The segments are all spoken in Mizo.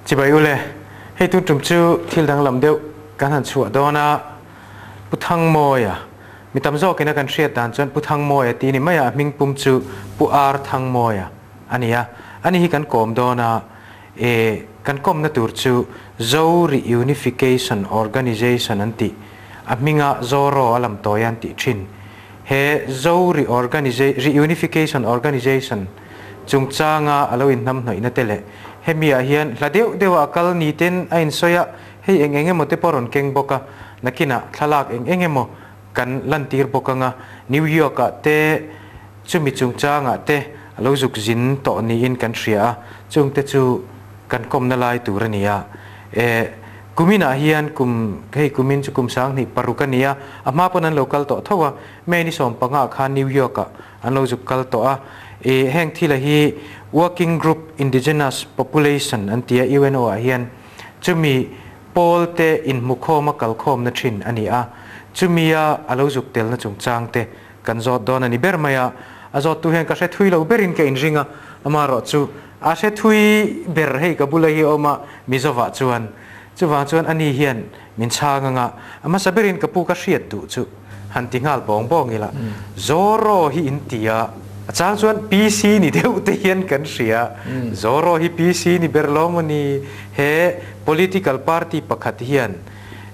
Chibai ule, hei tun tum chu thil danglam deuh kan han chhuah dawn a, Pu Thangmawia, mi tam zawkina kan hriat dan chuan Pu Thangmawia tih ni mai a, a hming pum chu Pu Ar Thangmawia a ni a, ani hi kan kawm dawn a, e kan kawmna tur chu Zo Reunification Organization an tih, a hminga Zoro a lam tawi an tih thin. He Zo Reunification Organization chungchanga a lo inhnamhnawihna te leh hemi ah hian hla deuh deuh ah kal ni ten a insawi a, hei eng eng emaw te pawh rawn keng bawk a, nakinah thlalak eng eng emaw kan lantir bawk anga New York ah te chumi chungchangah te a lo zuk zin tawh niin kan hria a, chungte chu kan kawmna lai tur a ni a. E, kuminah hian kum, hei kumin chu kum 2006 a ni a, a hma pawn an lo kal tawh tho a, May ni 15 ah khan New York ah an lo zuk kal tawh a. E, heng thila hi Working Group Indigenous Population an ti a, UNO ah hian chumi pawl te inhmukhawm a kalkhawmna thin a ni a, chumi a a lo zuk telna chungchang te kan zawt dawn a ni ber mai a, a zawttu hian ka hre thui lo berin ka inring a, amaherawh chu a hre thui ber hei ka bula hi a awm a, Mizovah chuan chuvang chuan ani hian min chhang anga a hmasa berin ka pu ka hriat duh chu han ti nghal bawng bawng ila, Zoro hi in ti a, a chang chuan PC ni deuh te hian kan hria, Zoro hi PC ni ber lo maw ni, he political party pakhat hian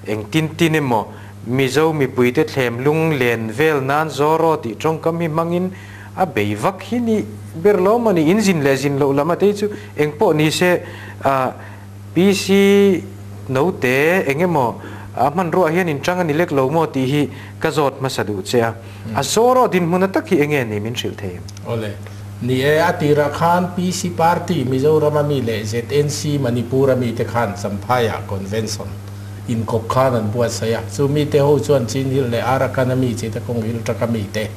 eng tin tin emaw Mizo mipuite thlem lung len vel nan Zoro tih tawngkam hi hmangin a bei vak hi ni ber lo maw ni, in zin leh zin loh lam a tei chu eng pawh ni se PC note eng emaw a hmanruah hian in tang a ni lek lo maw tih hi ka zawt hmasa duh che a, a Zoro dinhmun a tak hi eng nge ni min hrilh thei em? Awle. Ni e, a tirah khan PC Party Mizoram a mi leh ZNC Manipur a mite khan Champhaiah Convention inkawp khan an buatsaih a, chu mite ho chuan Chin Hill leh Arakan a mi Chittagong Hill Tract a mite,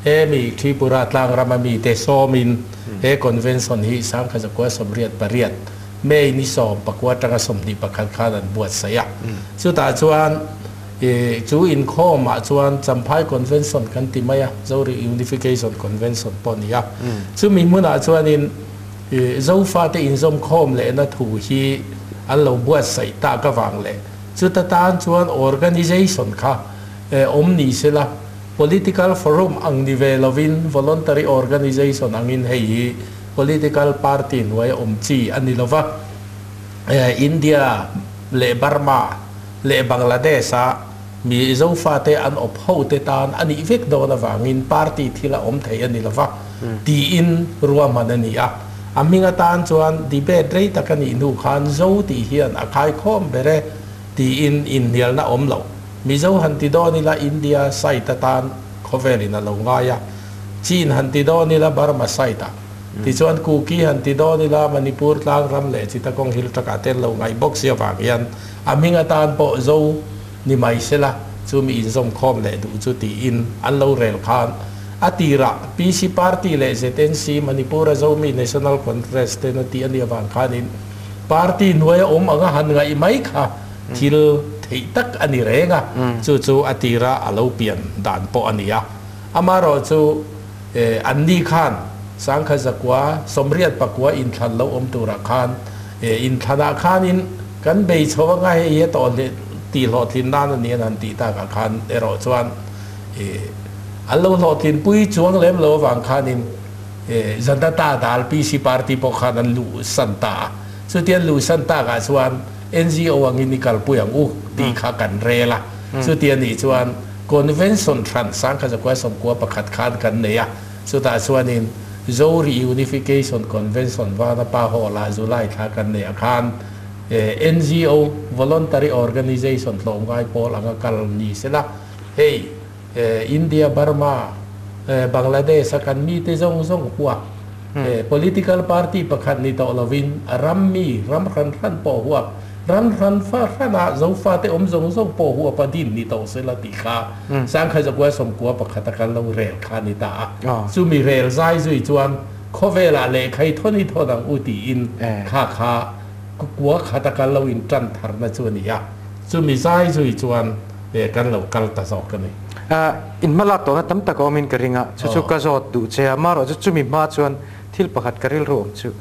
he mi Tripura tlangram a mite sawmin he Convention hi 1988 May ni 19 atanga 21 khan an buatsaih a. Chutah chuan chu inkhawmah chuan Champhai Convention kan ti mai a, Zo Reunification Convention pawh a ni a. Chumi hmunah chuanin Zofate inzawmkhawm lehna thu hi an lo buatsaih tak avang leh chuta tan chuan organisation kha awm ni sela, political forum ang ni ve lovin voluntary organisation angin hei hi political party hnuai awm chi a ni lova. India leh Burma leh Bangladesh-a mi Zofate an awp hote tan a nih vek dawn avangin party thil a awm thei a ni lova tiin ruahman a ni a. A hming atan chuan debate rei tak a nih hnu khan Zo tih hian a khaikhawm ber e tiin inhnialna awm lo. Mizo han ti dawn ila India side atan khawvelin a lo ngai a, Chin han ti dawn ila Burma side ah, tichuan Kuki han ti dawn ila Manipur tlangram leh Chittagong Hill takah te an lo ngaih bawk si avang hian a hming atan pawh Zo ni mai sela chu mi inzawmkhawm leh duh chu tiin an lo rel khan a tirah PC Party leh ZNC Manipur-a Zomi National Congress ten a tih a nih avang khanin party hnuaia awm anga han ngaih mai kha thil theih tak a ni reng a, chu chu a tira a lo pian dan pawh a ni a. Amaherawhchu anni khan 1989 inthlan lo awm turah khan inthlanah khanin kan bei chho anga hei hi a tawh tih hlawhtlin nan a ni an han tih takah khan erawh chuan an lo hlawhtlinpui chuang lem lo avang khanin Janata Dal PC party pawh khan an luhsan ta a. Chuti an luhsan takah chuan NGO angin i kalpui ang u tih kha kan rel a. Chuti a nih chuan Convention hran 1991 khan kan nei a, chutah chuanin Zo Reunification Convention Vanapa Hall-ah July thla kan neih ah khan NGO, Voluntary Organization, tlawmngai pawl anga kal ni sela, hei India, Burma, Bangladesh-a kan mite zawng zawng huap political party pakhat ni tawh lovin ram mi, ram hran hran pawh huap Ram hran fa hranah Zofate awm zawng zawng pawh huap a din ni tawh sela tih kha 1991 a kan lo rel kha a ni ta a. Chumi rel zai zui chuan khawvelah lehkha i thawn i thawn ang u tiin kha kha kua khat a kan lo in tan tharna chu a ni a. Chumi zai zui chuan kan lo kal ta zawk a ni. In hmalak tawhna tam tak a awmin ka ring a, chu chu ka zawt duh che a, marawh chu chumi hma chuan thil pakhat ka rilru awm chu.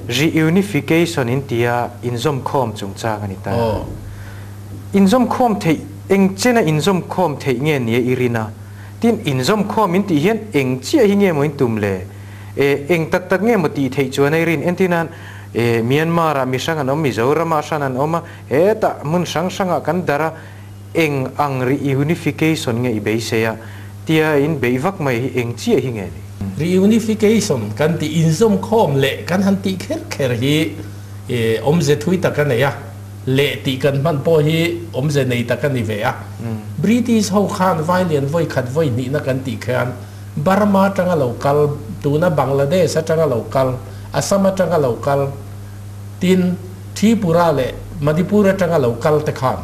Reunification in tia inzawmkhawm chungchang a ni ta. Inzawmkhawm theih, eng chena inzawmkhawm theih nge nia i rin a? Tin, inzawmkhawm in tih hian eng chiah hi nge maw in tum le? E, eng tak tak nge maw tih theih chuan a i rin? Entirnan, e, Myanmar-ah mi hrang an awm, Mizoram-ah hran an awm a, hetah hmun hrang hrangah kan darh a, eng ang reunification nge i beisei a? Tia in beih vak mai hi eng chiah hi nge ni? Reunification kan tih inzawmkhawm leh kan han tih kher kher hi awmze thui tak a nei a, leh tih kan hman pawh hi awmze nei tak a ni ve a. British ho khan Vailian vawi khat vawi hnihna kan tih khian Burma atanga lo kal, tuna Bangladesh atanga lo kal, Assam atanga lo kal, tin Tripura leh Manipur atanga lo kal te khan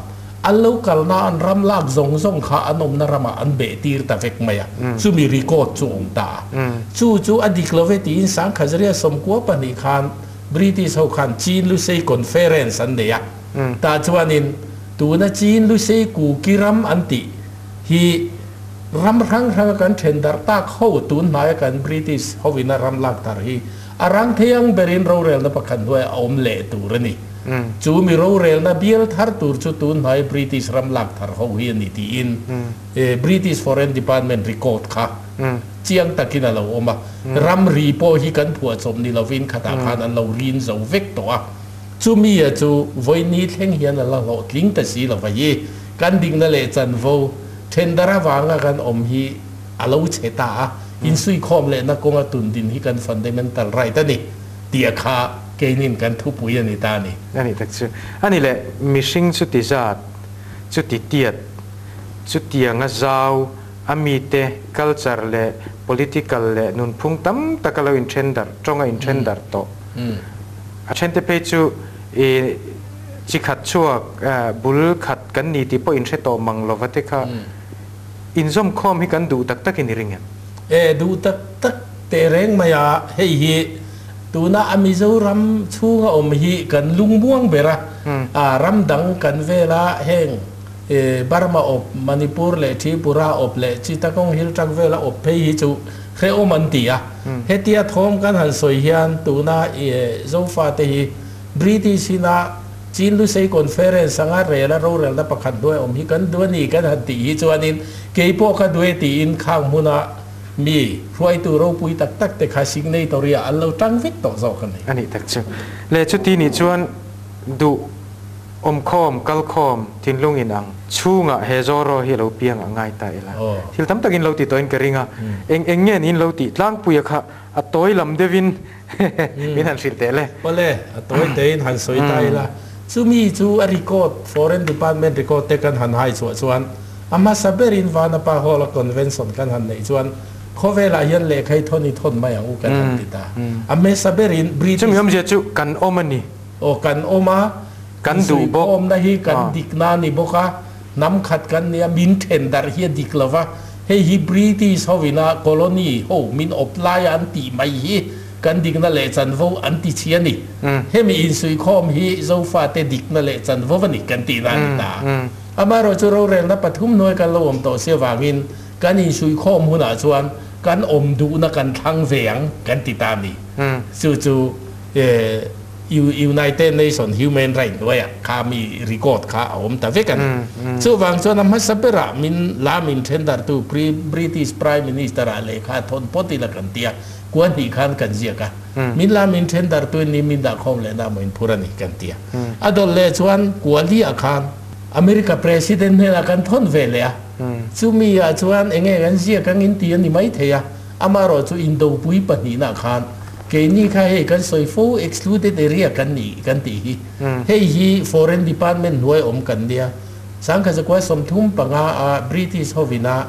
An lo kalna an ram lak zawng zawng kha an awmna ramah an beh tir ta vek mai a, chumi record chu a awm ta a. Chu chu a dik lo ve tiin Sangkhazaria 92 khan British ho khan Chin Lusei Conference an nei a, tah chuanin tuna Chin Lusei Kuki ram an tih hi ram hrang hranga kan then darh tak ho tun hnaia kan British hovina ram lak darh hi a rang thei ang berin rorelna pakhat hnuaiah a awm leh tur a ni. Chu mi rorelna bial thar tur chu tun hnai British ram lak thar ho hi a ni tiin British Foreign Department record kha chiang takin a lo awm a. Ramri pawh hi kan phuahchawp ni lovin khatah khan an lo rin zo vek tawh a. Chumi a chu vawiini thleng hian a la hlawhtling ta si lova hi kan dikna leh chanvo thendar avanga kan awm hi a lo chhe ta a. Insuikhawm lehna kawnga tun din hi kan fundamental right a ni tih a kha keinin kan thupui a ni ta a ni. A nih tak chu. A ni leh, mihring chu ti zat, chu ti tiat, chu tianga zau a mite culture leh political leh nunphung tam tak a lo inthen darh, tawng a inthen darh tawh. A thente phei chu i chi khat chhuak bul khat kan ni tih pawh inhre tawh mang lova te kha Inzawmkhawm hi kan duh tak takin i ring em? E, duh tak tak teh reng mai a, hei hi tuna a Mizoram chhunga awm hi kan lungmuang ber a, a ram dang kan vel a, heng Burma awp, Manipur leh Tripura awp leh Chittagong Hill Tract vela awp phei hi chu hrehawm an ti a. Hetia thawm kan han sawi hian tuna Zofate hi British ina Chin Lusei Conference anga rel a rorelna pakhat hnuai awm hi kan duh a ni kan han tih hi chuanin kei pawh ka duh e tiin khang hmuna mi hruaitu ropui tak tak te kha signatory ah an lo tang vek tawh zawk a ni. A nih tak chu. Le chuti nih chuan duh awmkhawm, kalkhawm, thinlung in ang chhungah he Zoro hi a lo piang a ngai ta ila. Thil tam takin lo ti tawhin ka ring a, eng eng nge niin lo tih tlangpuia kha a tawi lam deuhin Min han hrilh teh le. Awle, a tawi tein han sawi ta ila. Chumi chu a record, Foreign Department record te kan han hai chhuah chuan a hmasa berin Vanapa Hall a convention kan han neih chuan khawvelah hian lehkha i thawn i thawn mai ang u kan han ti ta. A hmasa berin British. Chumi awmzia chu kan awm a ni. Aw, kan awm a. Kan duh bawk. Insuihkhawmna hi kan dikna a ni bawk a. Hnam khat kan nia, min then darh hi a dik lo va, hei hi British hovina colony ho min awp laia an tih mai hi kan dikna leh chanvo an ti chhi a ni. Hemi insuihkhawm hi Zofate dikna leh chanvo a ni kan tihna a ni ta. Amaherawhchu rorelna pathum hnuai kan lo awm tawh si avangin kan insuihkhawm hunah chuan kan awm duhna kan thlang ve ang kan ti ta a ni. Chu chu United Nation Human Right hnuaiah kha mi record kha a awm ta vek a ni. Chuvang chuan a hmasa berah min la min thendartu British Prime Minister ah lehkha thawn pawt ila kan ti a, kua hnih khan kan ziak a. Min la min thendartu in ni min dahkhawm lehna maw in phur a ni kan ti a. A dawlh leh chuan kua liah khan America President hnenah kan thawn ve leh a. Chumi ah chuan enge kan ziak ang in ti a ni maithei a, amaherawhchu indopui pahnihna khan Keini kha hei kan sawi fo excluded area kan ni kan tih hi. Hei hi Foreign Department hnuai awm kan nia. Sangkhazakuai 35 a British hovina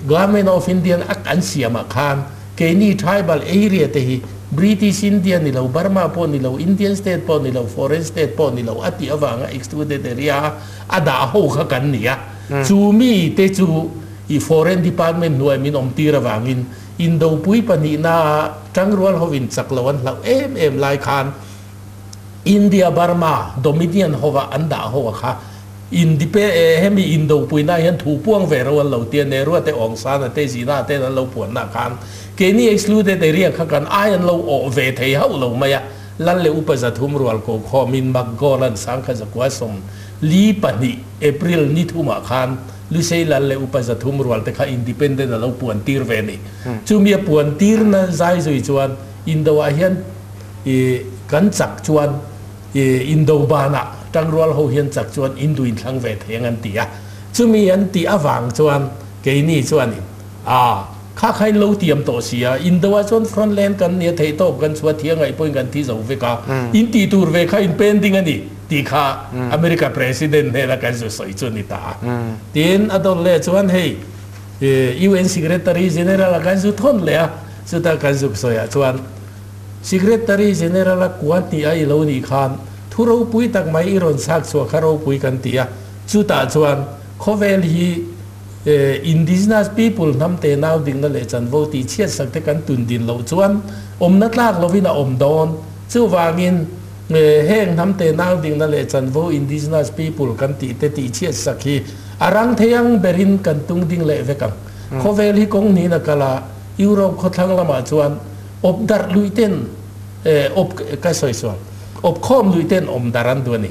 Government of Indian Act an siamah khan keini tribal area te hi British India ni lo, Burma pawh ni lo, Indian state pawh ni lo, foreign state pawh ni lo a tih avanga excluded area a dah ho kha kan ni a. Chu mi te chu i Foreign Department hnuai min awm tir avangin Indopui pahnihna tangrual hovin chak lo an hlauh em em lai khan India Burma Dominion hova an dah ho a kha Indipe hemi Indopuina hian thu puang ve ro an lo tia Nehru te Aung San a te Jinnah ten an lo puanna khan keini excluded area kha kan ai an lo awh ve thei hauh lo mai a. Lal leh upa 300 rual ko khawmin McGoran 1942 April ni thumah khan Lusei Lal leh upa 300 rual te kha independent a lo puan tir ve a ni. Chumi a puan tirna zai zui chuan Indo ah hian kan chak chuan Indo banah tangrual ho hian chak chuan Indu in thlang ve thei ang an ti a. Chumi an tih avang chuan keini chuanin a kha kha in lo tiam tawh si a, Indo ah chuan front line kan nia theih tawp kan chhuah thiang ngaih pawhin kan thi zo vek a, in tih tur ve kha in pending a ni tih kha America President hnena kan zu sawi chu a ni ta a. Tin a dawt leh chuan hei UN Secretary General a kan zu thawn leh a, chuta kan zuk sawiah chuan Secretary General a kua hnih a i lo nih khan thu ropui tak mai i rawn chhak chhuah kha ropui kan ti a, chutah chuan khawvel hi Indigenous people hnam te nau dikna leh chanvo tih chhiat sak te kan tun din loh chuan awmna tlak lovin a awm dawn. Chuvangin heng hnam te nau dikna leh chanvo Indigenous people kan tih te tih chhiat sak hi a rang thei ang berin kan tung ding leh vek ang. Khawvel hi kawng hnihin a kal a, Europe khawthlang lamah chuan awp darh luih ten awp ka sawi sual awp khawm luih ten awm darh an duh a ni.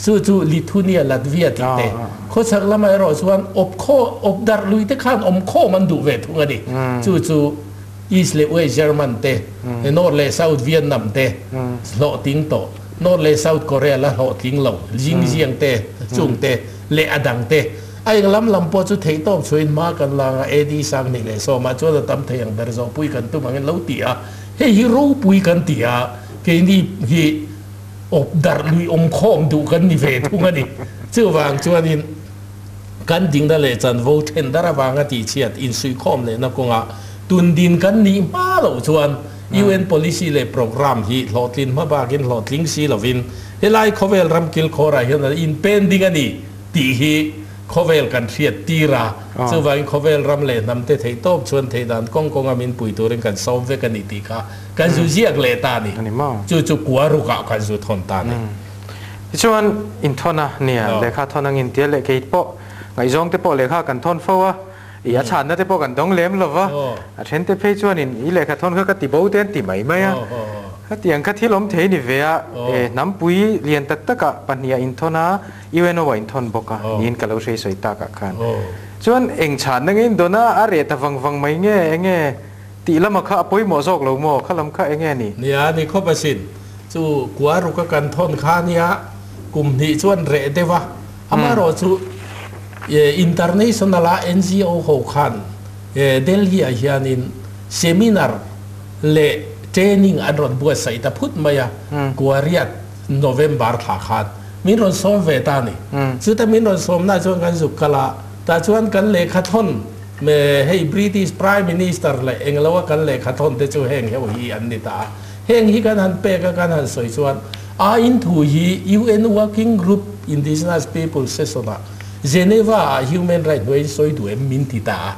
Chu chu Lithuania, Latvia tih te. Khawchhak lamah erawh chuan awp khaw awp darh luih te khan awm khawm an duh ve thung a ni. Chu chu East leh West German te, North leh South Vietnam te hlawhtling tawh, North leh South Korea la hlawhtling lo, Xinjiang te, chung te leh a dang te. A eng lam lam pawh chu theihtawp chhuahin hma kan la anga AD 2010ah chuan a tam thei ang ber zawhpui kan tum angin lo ti a, hei hi ropui kan ti a, keini hi awp darh lui awm khawm duh kan ni ve thung a ni. Chuvang chuanin kan dingna leh chanvo then dar avanga tihchhiat insuihkhawm lehna kawngah tundin kan nih hma loh chuan UN policy leh programme hi hlawhtlin hma bakin hlawhtling si lovin helai khawvel ram kilkhawrah hian a inpending a ni. Tih hi khawvel kan hriat tir a, chuvangin khawvel ram leh hnam te theih tawp chuan theih dan kawng kawnga min pui turin kan sawm vek a ni tih kha kan zu ziak leh ta a ni. Chu chu kua rukah kan zu thawn ta a ni. Tichuan inthawn a nia, lehkha thawn angin tia leh kei pawh ngaihzawng te pawh lehkha kan thawn fo a, i a chhanna te pawh kan dawng lem lo va, a then te phei chuanin i lehkha thawn kha ka ti bo te an ti mai mai a, khatiang kha thil awm thei ni ve a, hnampui lian tak takah pahniha inthawn a, UNO a inthawn bawk a, niin ka lo hrei sawi takah khan. Chuan eng chhanna nge in dawn a, a reh ta vang vang mai nge enge tih lama kha a pawimawh zawk lo maw, kha lam kha enge ni? Nia, ni khawp asin. Chu kua ruka kan thawn kha nia, kum hnih chuan reh deuh a, amaherawh chu international a NGO ho khan Delhi ah hianin seminar leh training an rawn buatsaih ta phut mai a, kua riat November thla khan min rawn sawm ve ta a ni. Chuta min rawn sawmna chuan kan zuk kal a, tah chuan kan lehkha thawn hei British Prime Minister leh englo a kan lehkha thawn te chu heng heuh hi an ni ta a. Heng hi kan han pek a kan han sawi chuan a in thu hi UN Working Group Indigenous Peoples Session ah Geneva ah Human Right hnuaiin sawi duh em min ti ta a.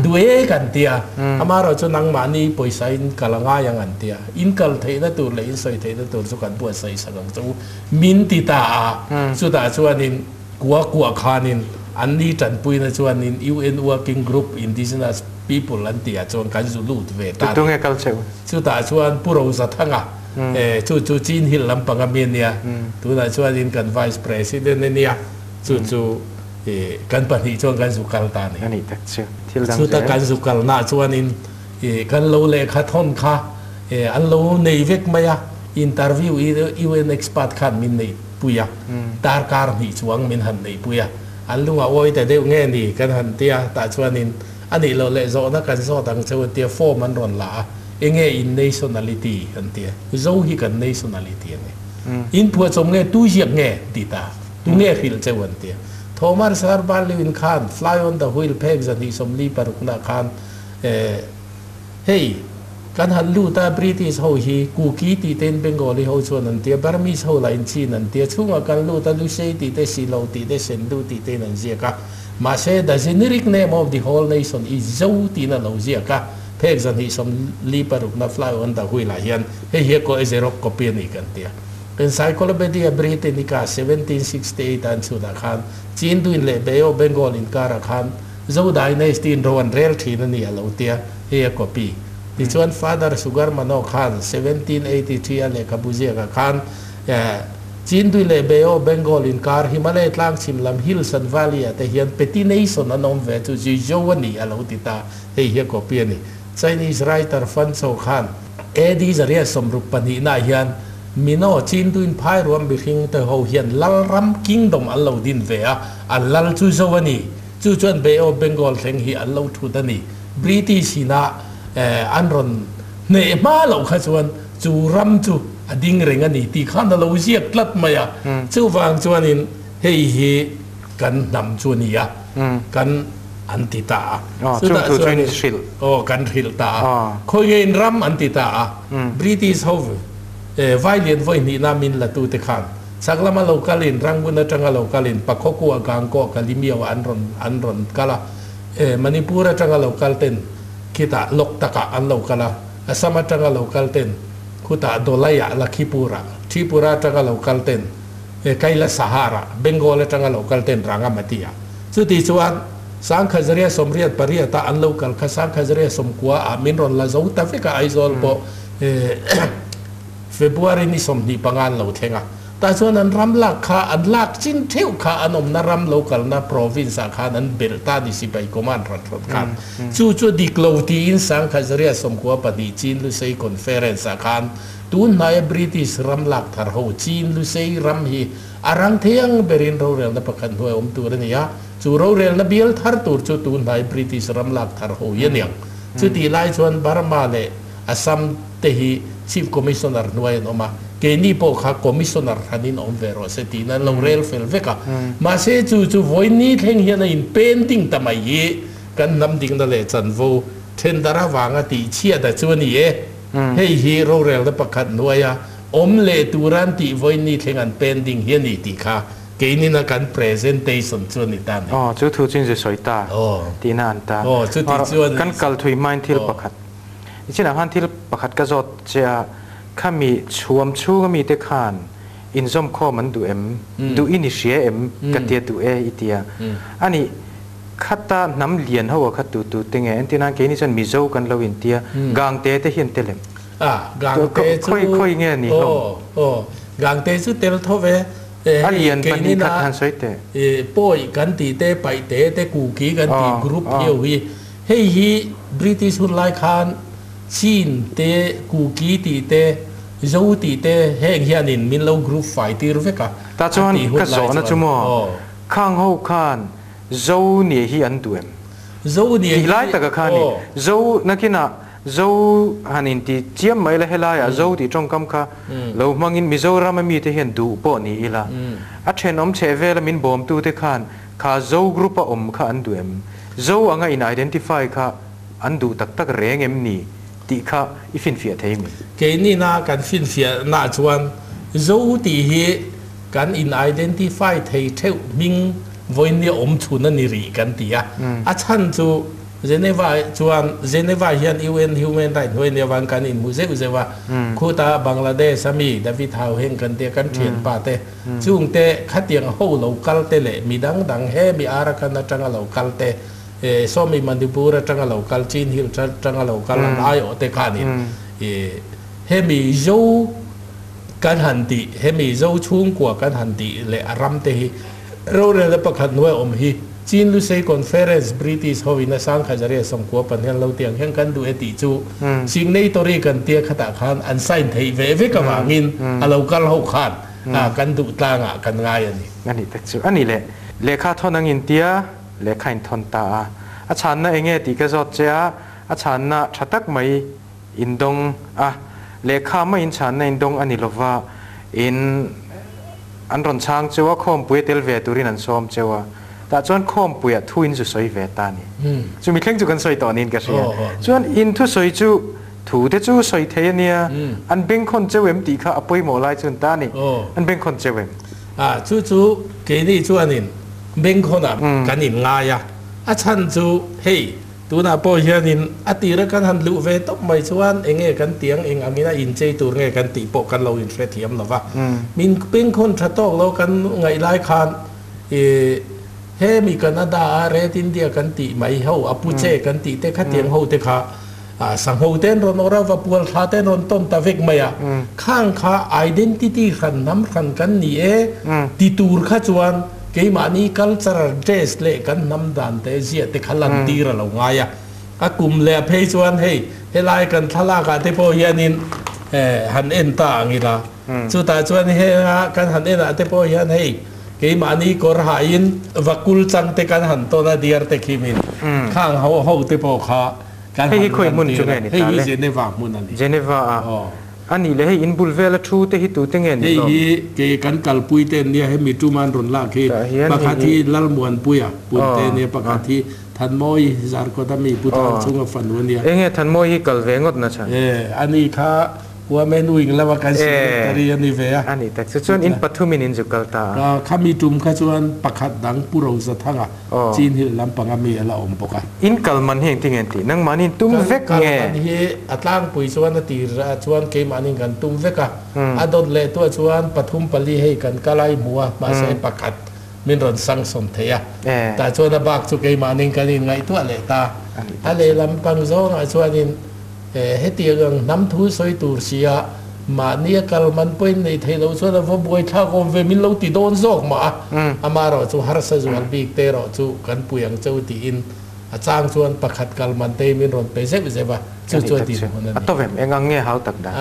Duh e kan ti a, amaherawh chu nangmahni pawisa in kal a ngai ang an ti a, in kal theihna tur leh in sawi theihna tur chu kan buatsaih sak ang che u min ti ta a, chutah chuanin kua kuah khanin an ni tanpuina chuanin UN Working Group Indigenous People an tih ah chuan kan zu lut ve ta a ni. Tunge kal cheu? Chutah chuan Pu Rozathanga chu chu Chin Hill lampang ami a nia, tunah chuanin kan Vice President a nia. Chu chu kan pahnih chuan kan zu kal ta a ni. A nih tak chu thil dang zel. Chuta kan zu kalnaah chuanin kan lo lehkha thawn kha an lo nei vek mai a, interview UN expert khan min neih pui a, darkar hnih chuang min han neih pui a, an lungah awi ta deuh nge ni kan han ti a, tah chuanin a nih loh leh zawhna kan zawt ang cheu an ti a, form an rawn la a, enge in nationality an ti a, Zo hi kan nationality a ni, in phuahchawm nge tu ziak nge an ti ta. Tunge hrilh cheu an ti a. Thomar Sir Barlewin khan Fly on the Wheel phek 246 na khan hei kan han lut a British ho hi Kuki tih tein Bengali ho chuan an ti a, Burmese ho lah in Chin an ti a, chhungah kan lut a Lusei tih te Silo tih te Sendu tih tein an ziak a. Mahse the generic name of the whole nation is Zo tiin a lo ziak a, phek 246 na Fly on the Wheel ah hian hei hi a kaw Xerox copy a ni kan ti a. Encyclopaedia Britannica 1768 an chhunah khan Chin Duin leh Bay of Bengal inkarah khan Zo Dynasty in ro an rel thin a ni a lo tia, hei a copy. Tichuan Father Sugarmano khan 1783 a lehkhabu ziakah khan Chindui leh Bay of Bengal inkar Himalaya tlang chhim lam Hills and Valley ah te hian Petty Nation an awm ve chu Zhuizhou a ni a lo ti ta. Hei hi a copy a ni. Chinese writer Fan Chou khan AD 162 ah hian Mino, Chinduin phairuam mihring te ho hian Lalram, Kingdom, an lo din ve a, an lal chu zo a ni. Chu chuan Bay of Bengal thleng hi an lo thut a ni. British ina an rawn hneh hma loh kha chuan chu ram chu a ding reng a ni tih khan a lo ziak tlat mai a. Chuvang chuanin hei hi kan hnam chu a ni a, kan an ti ta a. Chutah chuan aw kan hrilh ta a. Khawi nge in ram an ti ta a. British ho Vailian vawi hnihna min la tute khan chhak lama lo kalin Rangoon atanga lo kalin Pakhawkua, Gangkawh, Kalimiau an rawn an rawn kal a. Manipur atanga lo kal ten khitah Loktak-ah an lo kal a, Assam atanga lo kal ten khutah Dolai-ah, Lakhipur-ah, Tripura atanga lo kal ten Kailasahar-ah, Bengal atanga lo kal ten Rangamati-ah. Chuti chuan Sangkhazaria 88-ah an lo kal kha Sangkhazaria 90-ah min rawn la zo ta vek a, Aizawl pawh February ni 25 an lo thleng a, tah chuan an ram lak kha an lak chin theuh kha an awmna ram lo kalna province ah khan an belh ta ni sipai command rat rawt khan chu chu dik lo tiin 1992 Chin Lusei Conference ah khan tun hnaia British ram lak thar ho Chin Lusei ram hi a rang thiang berin rorelna pakhat hnuai awm tur a ni a, chu rorelna bial thar tur chu tun hnai British ram lak thar ho hi a niang. Chutih lai chuan Burma leh Assam te hi Chief Commissioner hnuai an awm a, keini pawh kha Commissioner hranin awm ve rawh se tiin an lo rel fel vek a. Mahse chu chu vawiin thleng hian a in pending ta mai hi kan hnam dikna leh chanvo thendar avanga tih chhiat a chu a ni e. Hei hi rorelna pakhat hnuaia awm leh tura an tih vawiin thleng an pending hi a ni tih kha keinina kan presentation chu a ni ta a ni. Aw, chu thu chu inzui sawi ta tihna an ta. Aw, chuti chu a ni. Kan kal thui hmain thil pakhat. I chinah khan thil pakhat ka zawt che a, khami chhuam chhunga mite khan inzawm khawm an duh em? Duh i ni hria em? Ka tia duh e i tia. A nih, khata hnam lian ho a kha tu tu te nge? Entir nan keini chuan Mizo kan lo intia, Gangte te hi an tel em? A, Gangte chu. Khawi khawi nge ni hlawm? Aw, aw, Gangte chu tel tho ve. A lian pahnih khat han sawi teh. Pawi kan tih te, Paihte te, Kuki kan tih group hiau hi. Hei hi British hun lai khan Chin te, Kuki tih te, Zo tih te heng hianin min lo group fai tir vek a, Tah chuan ka zawhna chu maw, khang ho khan Zo nih hi an duh em? Zo nih hi. Tih lai taka khan i Zo nakinah Zo han inti chiam mai la helaiah Zo tih tawngkam kha lo hmangin Mizoram a mite hian duh pawh ni ila a thenawm chheh vela min bawmtute khan kha Zo group a awm kha an duh em? Zo anga in identify kha an duh tak tak reng em ni tih kha i finfiah thei mi? Keinina kan finfiah nah chuan Zo tih hi kan in identify thei theuh hming vawinia awm chhun a ni rih kan ti a. A chhan chu Geneva chuan Geneva hian UN Human Right hnuai nia vang kan inhmu zeuh zeuh a. Khuta Bangladesh a mi David Hauheng kan tia kan thianpa te Chungte khatiang ho lo kal te leh mi dang dang he mi Arakan atanga lo kal te, Sawmi Manipur atanga lo kal, Chin Hill atanga lo kal an aiawh te khanin hemi Zo kan han tih, hemi Zo chhungkua kan han tih leh a ram te hi rorelna pakhat hnuai awm hi Chin Lusei Conference British ho in a Sangkhazaria sawmkua pahnian lo tiang hian kan duh e tih chu signatory kan tia khatah khan an sign theih ve vek avangin a lo kal ho khan kan duh tlangah kan ngai a ni. A nih tak chu a ni le. Lehkha thawn ang intia lehkha in thawn ta a. A chhanna eng nge tih ka zawt che a, a chhanna tha tak mai in dawng a. Lehkha maiin chhanna in dawng a ni lova, in an rawn chhang cheu a, khawmpui a tel ve turin an sawm cheu a. Tah chuan khawmpuiah thu in zu sawi ve ta a ni. Chumi thleng chu kan sawi tawh niin ka hria. Chuan in thusawi chu Thu te chu sawi thei a nia, an bengkhawn cheu em tih kha a pawimawh lai chuan ta a ni. An bengkhawn cheu em? A, chu chu keini chuanin bengkhawnah kan in ngai a, a chhan chu hei tunah pawh hianin a tira kan han luh ve tawp mai chuan eng nge kan tiang eng angin a inchei tur nge kan tih pawh kan lo inhrethiam lo va. Min bengkhawn tha tawk lo kan ngaih lai khan i hemi Canada a Red India kan tih mai ho, a pu che kan tih te khatiang ho te kha. Sangho ten rawn awrh a, Vapual thla ten rawn tawn ta vek mai a, khang kha identity hran hnam hran kan ni e ti tur kha chuan keimahni cultural dress leh kan hnam dan te ziah te kha lantir a lo ngai a. A kum leh phei chuan hei helai kan thlalak ah te pawh hianin han en ta ang ila, chutah chuan henga kan han en ah te pawh hian hei keimahni kawr hahin vakul chang te kan han tawn a diar te khimin khang ho ho te pawh kha kan Hei han hi khawi hmun chu lantir a, nge ni hei ta hi le? Geneva hmun a ni. Geneva a Aw. A nih leh hei in bul vela thu te hi tute nge ni Hei hlawm? hi kei kan kalpui te an nia, hemi tuman rawn lak hi Tah hian hei pakhat hi hi Lalmuanpuia Aw Punte a nia, a. pakhat hi Thanmawi Zarkawt a mi Pu Aw. Thangchhunga fanu a nia. Enge Thanmawi hi kal ve ngawt na chhan? E, ani kha Women Wing lama kan secretary a ni ve a. A ni tak chu chuan in pathumin in zu kal ta a. Khami tum kha chuan pakhat dang Pu Rozathanga Chin Hill lampanga mi a la awm bawk a. In kal man hi engtin nge an tih? Nangmahni in tum Kan vek kal nge? man hi a tlangpui chuan a tir ah chuan keimahni in kan tum vek a. A dawt leh tuah chuan pathum pali hei kan kal a i hmu a, mahse pakhat min rawn sanction thei a. Tah chuan a bak chu keimahni in kan inngaihtuah leh ta. A lehlam pang zawngah chuanin Hetiang ang hnam thu sawi tur sia mahni a kal man pawhin nei thei lo chuan a va buai thlak awm ve min lo ti dawn zawk mah a, amaherawh chu harsa zual bik te erawh chu kan pui ang cheu tiin a chang chuan pakhat kal man te hi min rawn pe zeuh zeuh a, chu chu a dinhmun a ni. A tawp em? Eng ang nge hau tak dan?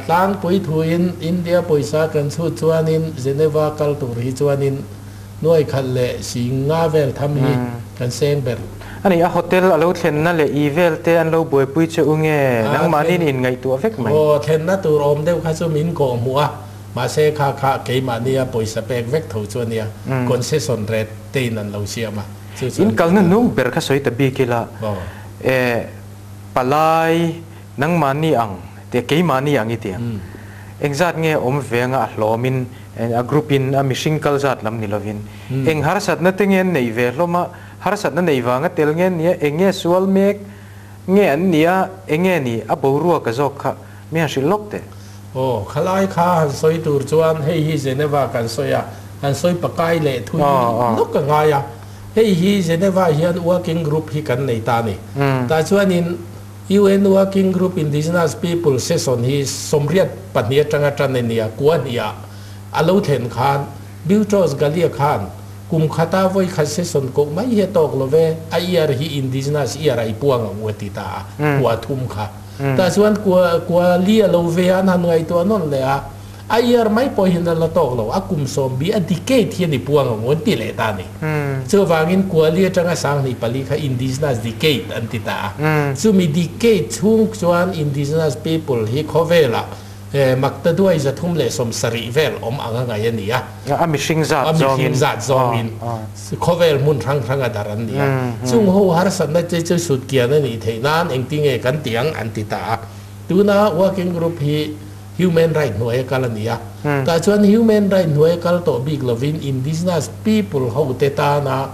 Tlangpui thuin India pawisa kan chhut chuanin Geneva kal tur hi chuanin Nuai khat leh si nga vel tham hi kan seng ber. A ni, a hotel a lo thlenna leh i vel te an lo buaipui che u nge? Nangmahni in inngaihtuah vek mai. Aw, thlenna tur awm deuh kha chu min kawh hmuh a, mahse kha kha keimahnia pawisa pek vek tho chu a nia, concession rate te in an lo siam a, chu chu In an kalna ti ta. hnung ber kha sawi ta bik ila, e, palai nangmahni ang te keimahni ang i ti ang. Engzat nge awm venga a hlawmin A group in a mihring kal zat lam ni lovin eng harsatna te nge an neih ve hlawm a, harsatna nei vanga tel nge an nia, eng nge sual mek nge an nia, eng nge ni a boruak a zawk kha mi han hrilh lawk teh. Aw, khalai kha han sawi tur chuan hei hi Geneva kan sawi a, han sawi pakai leh thui lawk a ngai a, hei hi Geneva hian working group hi kan nei ta a ni. Tah chuanin UN Working Group Indigenous People session hi 82 atanga tan a ni a, kua hniah a lo thlen khan Boutros Ghali khan kum khata vawi khat session koh mai hi a tawk lo ve, a year hi Indigenous year a i puang ang u a ti ta a, kua thum kha. Tah chuan kua kua li a lo ve a, an han ngaihtuah nawn leh a, A year mai pawh hian a la tawk lo, a kum 70 a decade hian i puang ang u an ti leh ta a ni. Chuvangin Kuali atanga 24 kha Indigenous Decade an ti ta a. Chumi decade chhung chuan Indigenous people hi khawvelah maktaduai 370 vel awm ang a ngaih a ni a. A mihring zat A mihring zat zawngin khawvel hmun hrang hrang a dar an ni a. Chung ho harsatna te chu sutkian a nih theih nan engtinge kan ti ang an ti ta a. Tuna working group hi Human right hnuai a kal a ni a. Tah chuan human right hnuai a kal tawh bik lovin indigenous people ho te tana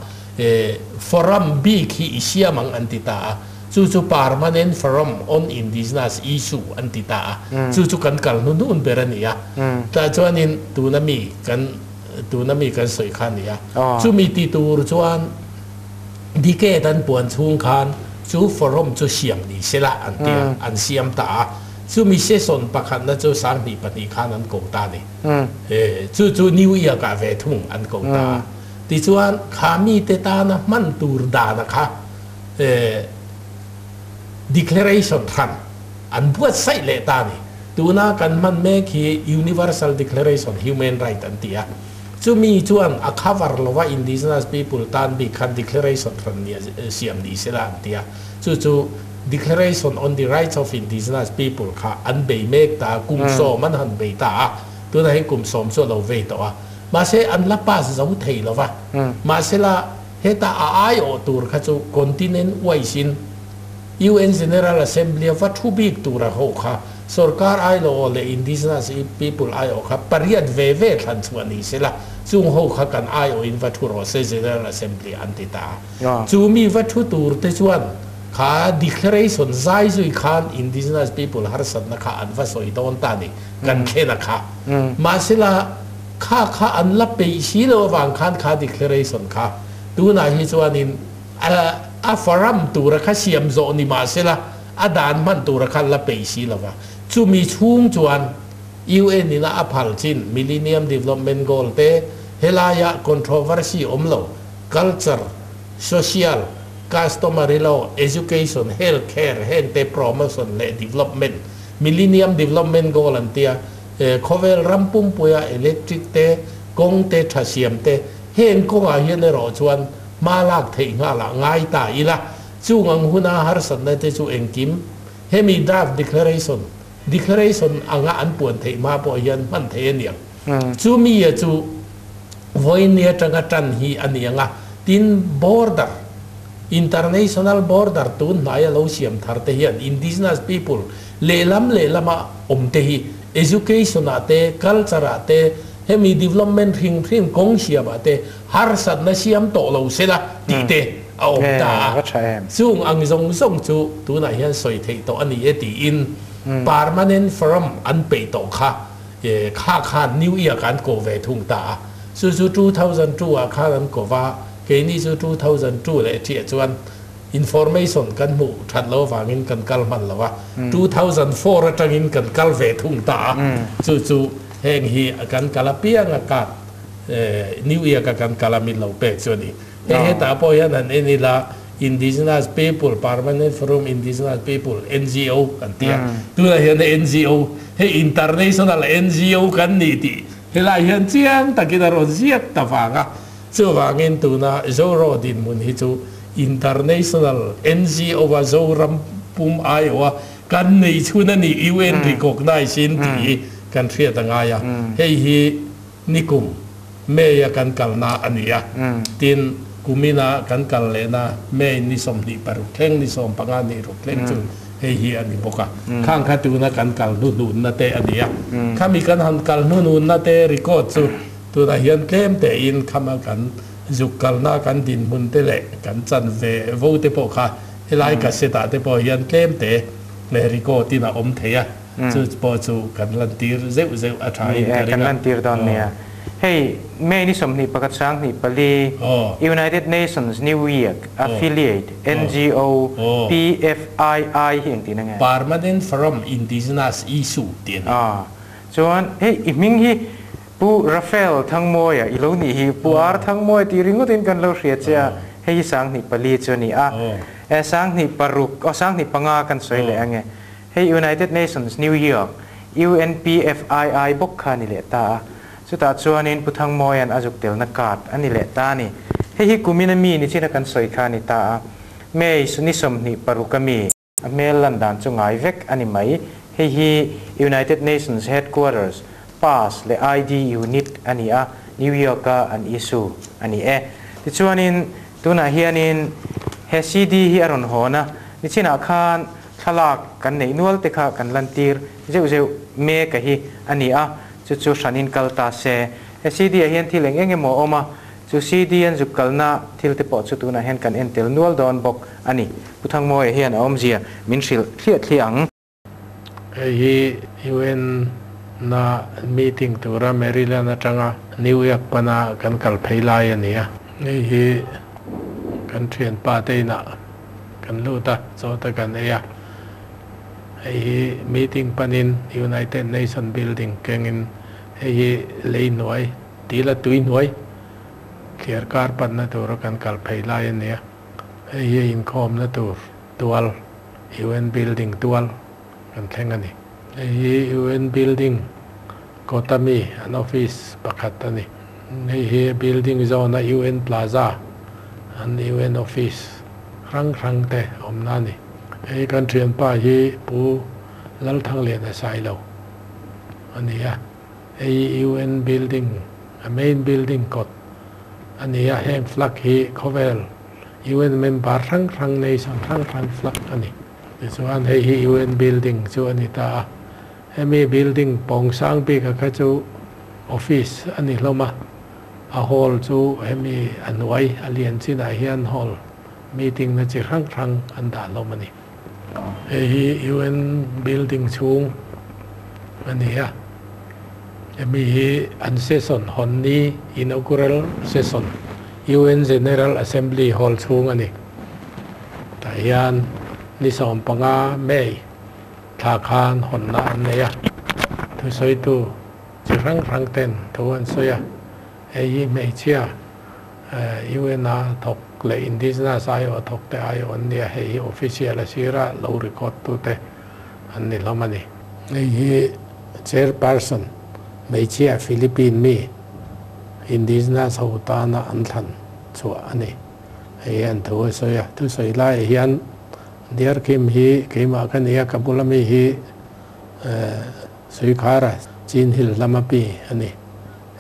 forum bik hi i siam ang an ti ta a. Chu chu permanent forum on indigenous issue an ti ta a. Chu chu kan kal hnu hnun ber a ni a. Tah chuanin tuna mi kan tuna mi kan sawi kha a ni a. Chumi ti tur chuan decade an puan chhung khan chu forum chu siam ni sela an ti a, an siam ta a. Chumi session pakhatna chu 22 khan an ko ta a ni. Chu chu New Year kah ve thung an ko ta a. Tichuan, kha mite tana hman tur dana kha declaration hran an buatsaih leh ta a ni. Tuna kan hman mek hi Universal Declaration Human Right an ti a. Chumi chuan a cover lova Indigenous people tan bik khan declaration hran siam ni sela an ti a. Chu chu Declaration on the Rights of Indigenous People kha an bei mek ta a, kum 10 an han bei ta a, tunah hian kum 10 chu a lo vei tawh a. Mahse, an la pass zo thei lo va. Mahsela, heta a aiawh tur kha chu continent wise in UN General Assembly a va thu bik tur a ho kha sorkar aiawh leh Indigenous People aiawh kha pariat ve ve thlan chhuah ni sela, chung ho kha kan aiawh in va thu rawh se General Assembly an ti ta a. Chu mi va thu tur te chuan kha declaration zai zui khan indigenous people harsatna kha an va sawi dawn ta ni, kan thlen a kha. Mahsela kha kha an la peih si lo avang khan kha declaration kha tunah hi chuanin a faram tura kha siam zawh ni mahsela a dan hman tura khan la peih si lova. Chumi chhung chuan UN ina a phal chin Millennium Development Goal te helaia controversy awm lo, culture, social, customary law, education, health care heng te promotion leh development, Millennium Development Goal an tia, khawvel ram pumpuia electric te, kawng te tha siam te, heng kawngah hian erawh chuan hma lak theih nghalah ngai ta ila, chung ang huna harsatna te chu engkim hemi draft declaration, declaration anga an puan theih hma pawh hian hman theih a niang. Chumi a chu vawiin ni atanga tan hi a ni ang a, tin border, international border tun hnaia lo siam thar te hian indigenous people lehlam lehlama awm te hi education ah te, culture ah te, hemi development hring hring kawng siam ah te harsatna siam tawh lo sela tih te a awm ta a. Chung ang zawng zawng chu tunah hian sawi theih tawh a ni e tiin permanent forum an peih tawh kha kha khan New Year kha an ko ve thung ta a. Chu chu 2002 ah khan an ko va, keini chu 2002 leh ṭhiah chuan information kan hmuh that lo avangin kan kal hman lo a, 2004 atangin kan kal ve thung ta a. Chu chu heng hi kan kal apiang a card New Year ka kan kal a min lo pek chu a ni. Hei hetah pawh hian han en ila Indigenous People, Permanent Forum Indigenous People, NGO kan ti a. Tunah hian NGO, hei International NGO kan ni tih helai hian chiang takin a rawn ziak ta vang a. Chuvangin tuna Zoro dinhmun hi chu International NGO a Zoram pum aiawha kan nei chhun a ni, UN recognise in tih hi kan hriat a ngai a. Hei hi nikum May a kan kalna a ni a, tin kumina kan kal lehna May ni 26 thleng ni 15 ni ruk thleng chu hei hi a ni bawk a. Khang kha tuna kan kal hnuhnunna te a ni a. Khami kan han kal hnuhnunna te record chu tunah hian tlem tein khama kan zuk kalna kan dinhmun te leh kan chan ve vo te pawh kha helai cassette ah te pawh hian tlem te record in a awm thei a. Chu pawh chu kan lantir zeuh zeuh a tha in ka ring a. Kan lantir dawn nia. Hei May ni 21 24 United Nations New York Affiliate NGO PFII hi engtin ange? Permanent Forum Indigenous Issue tih a ni. Chuan hei i hming hi Pu Raphael Thangmawia i lo nih hi Pu Ar Thangmawia tih ringawtin kan lo hria che a, hei hi 24 chu a ni a. 26 aw 25 kan sawi leh ange. Hei United Nations New York, UNPFII bawk kha a ni leh ta a. Chutah chuanin Pu Thangmawia'n a zuk telna card a ni leh ta a ni. Hei hi kumina mi nichina kan sawi kha a ni ta a. May ni 26 a mi. A hmel lan dan chu ngai vek a ni mai. Hei hi United Nations Headquarters, Pass leh ID Unit a ni a, New York-a an issue a ni e. Tichuanin tunah hianin he CD hi a rawn hawn a, nichinah khan Thlalak kan neih nual te kha kan lantir zeuh zeuh mek a hi a ni a, chu chu hranin kal ta se. He CD ah hian thil eng eng emaw a awm a, chu CD an zuk kalna thil te pawh chu tunah hian kan en tel nual dawn bawk a ni. Pu Thangmawia hian a awmzia min hrilh thliah thliah ang. Hei hi UN na meeting tura Maryland atanga New York pana kan kal phei lai a ni a. Hei hi kan thianpa te inah Kan lut a, chawta kan ei a. Hei hi meeting panin United Nation building kengin hei hi lei hnuai, tila tui hnuai thliar kar panna tura kan kal phei lai a nia. Hei hi inkhawmna tur tual, UN building tual kan thleng a ni. Hei hi UN building kawta mi an office pakhat a ni. Hei hi building zawna UN Plaza an UN office hrang hrang te awmna a ni. Hei kan thianpa hi Pu Lalthangliana Sailo a ni a. Hei hi UN building a main building kawt a ni a. Heng flag hi khawvel UN member hrang hrang nation hrang hrang flag a ni. Tichuan hei hi UN building chu a ni ta a. Hemi building pawng sang bik a kha chu office a ni hlawm a, a hall chu hemi a hnuai a lian chinah hian hall meeting na chi hrang hrang an dah hlawm a ni. Hei hi UN building chhung a ni a, hemi hi an session hawn ni inaugural session UN General Assembly hall chhung a ni. Tah hian. Ni 15 May thla khan hawnna an nei a, thusawitu chi hrang hrang ten thu an sawi a. Hei hi hmeichhia UN a thawk leh Indigenous aiawh thawk te aiawh an nia, hei hi official a sira lo record tute an ni hlawm a ni. Hei hi Chairperson hmeichhia Philippine mi Indigenous ho tana an thlan chhuah a ni. Hei hian thu a sawi a, thusawi laiah hian Diarkhim hi keimah ka ni a, ka bula mi hi Suikhara Chin Hill lama pi a ni.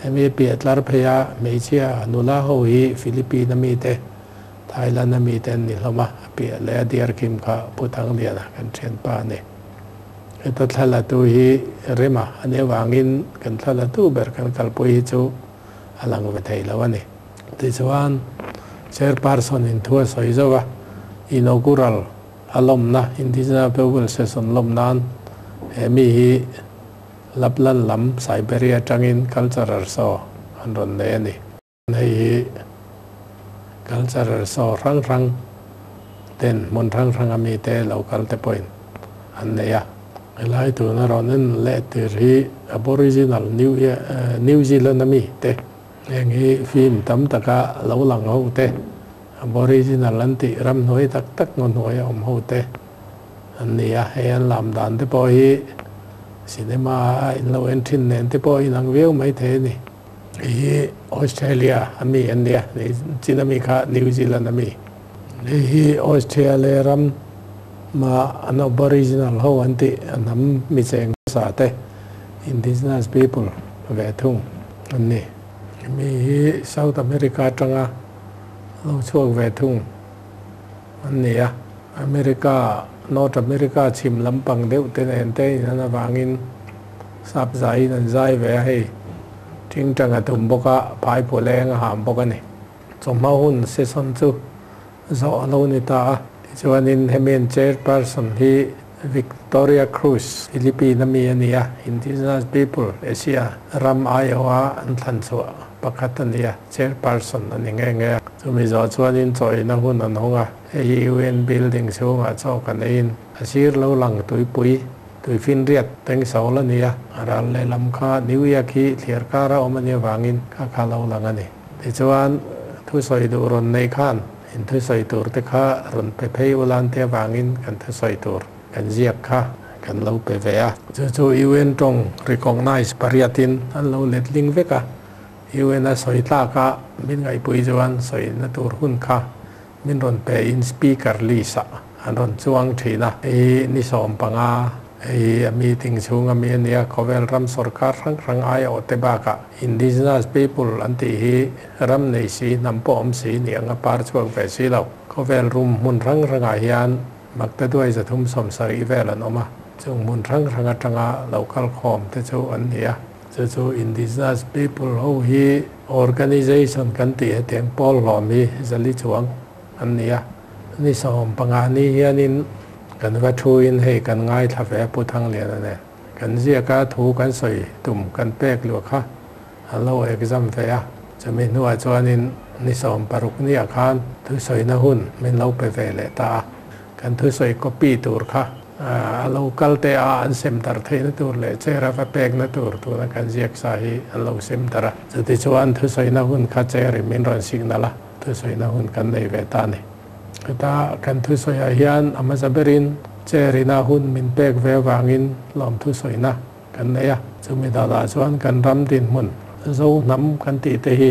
Hemi piah tlar pheia hmeichhia nula ho hi Philippine-a mite, Thailand-a mite an ni hlawm a, a piah leh a Diarkhim kha Pu Thangliana kan thianpa a ni. Heta thlalatu hi Rema a nih avangin kan thlalatu ber kan kalpui hi chu a lang ve thei lo a ni. Tichuan, Chairperson-in thu a sawi zauh a, Inaugural a lawmna, Indigenous People Session lawm nan he mi hi Lapland lam Siberia atangin Cultural Show an rawn nei a ni. Hei hi Cultural Show hrang hrang ten hmun hrang hranga mite lo kal te pawhin an nei a. Helai tuna rawn en leh tir hi Aboriginal New Zealand-a mite Heng hi film tam taka lo lang ho te, Aboriginal an tih ramhnuai tak tak ngaw hnuaia awm ho te an ni a. Hei an lam dan te pawh hi cinema a in lo en thin nen te pawh inang viau mai thei a ni. Hei hi Australia a mi an nia, chin a mi kha New Zealand a mi. Hei hi Australia ram ma an Aboriginal ho an tih a hnam mi cheng hmasa te, Indigenous people, ve thung. An ni. Mi hi South America atanga lo chhuak ve thung an ni a. America, North America chhim lampang deuh te nen te in an avangin sap zaiin an zai ve a, hei tingtang a tum bawk a, phaipu leng a ham bawk a ni. Chawhma hun session chu Zawh a lo ni ta a. Tichuanin hemi an chairperson hi Victoria Cruz, Philippine a mi a ni a, Indigenous People Asia ram aiawha an thlan chhuah pakhat a ni a, chairperson a ni nghe nghe a. Chumi zawh chuanin chawina hun an hawng a, hei hi UN building chhungah chaw kan eiin a sir lo lang tuipui, tuifinriat tengso la ni a, a ral lehlam kha New York hi thliar kara awm a nih avangin kha kha lo lang a ni. Tichuan, thusawi duh rawn nei khan in thusawi tur te kha rawn pe phei ulan te avangin kan thusawi tur kan ziak kha kan lo pe ve a. Chu chu UN tawng recognise pariatin an lo letling vek a, UN a sawi tlak a min ngaihpui chuan sawina tur hun kha min rawn pe in speaker list ah an rawn chuang thin a. Hei ni 15 hei a meeting chhung ami a nia, khawvel ram sorkar hrang hrang aiawh te bakah Indigenous people an tih hi ram nei si, hnam pawh awm si ni anga par chhuak ve si lo. Khawvel rum hmun hrang hrangah hian Maktaduai 370 vel an awm a, chung hmun hrang hrang atanga lo kal khawm te chu an ni a. Chu chu Indigenous people ho hi organization kan tih hetiang pawl hlawm hi zali chuang an ni a. Ni 15 ni hianin kan va thuin hei kan ngaithla ve a Pu Thangliana nen. Kan ziak a, thu kan sawi tum kan pek luah kha an lo exam ve a, chumi hnuah chuanin ni 16 niah khan thusawina hun min lo pe ve leh ta a, kan thusawi copy tur kha a lo kal te a, an sem dar theihna tur leh chair a va pekna tur tuna kan ziak sa hi an lo sem dar a, chutichuan thusawina hun kha chair in min rawn signal a, thusawina hun kan nei ve ta a ni. Heta kan thusawiah hian a hmasa berin chair ina hun min pek ve avangin lawm thusawina kan nei a. Chumi danah chuan kan ram dinhmun Zo hnam kan tih te hi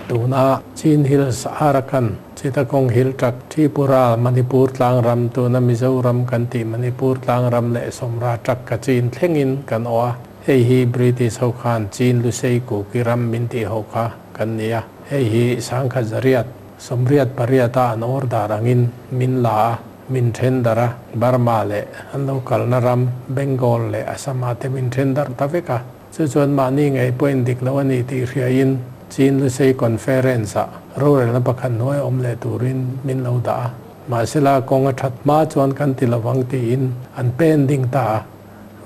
tuna Chin Hills, Arakan, Chittagong Hill Tract, Tripura, Manipur tlangram, tuna Mizoram kan tih Manipur tlangram leh Somra Tract ka chin thlengin kan awh a. Hei hi British ho khan Chin Lusei Kuki ram min tih ho kha kan ni a. Hei hi sangkhat zariat 88 a an order angin min la a, min then darh a, Burma leh an lo kalna ram Bengal leh Assam ah te min then darh ta vek a. Chu chuan mahni ngei pawhin dik lo a ni tih hriain Chin Lusei Conference ah rorelna pakhat hnuai awm leh turin min lo dah a. Mahsela kawng a that hma chuan kan ti lovang tiin an pending ta a.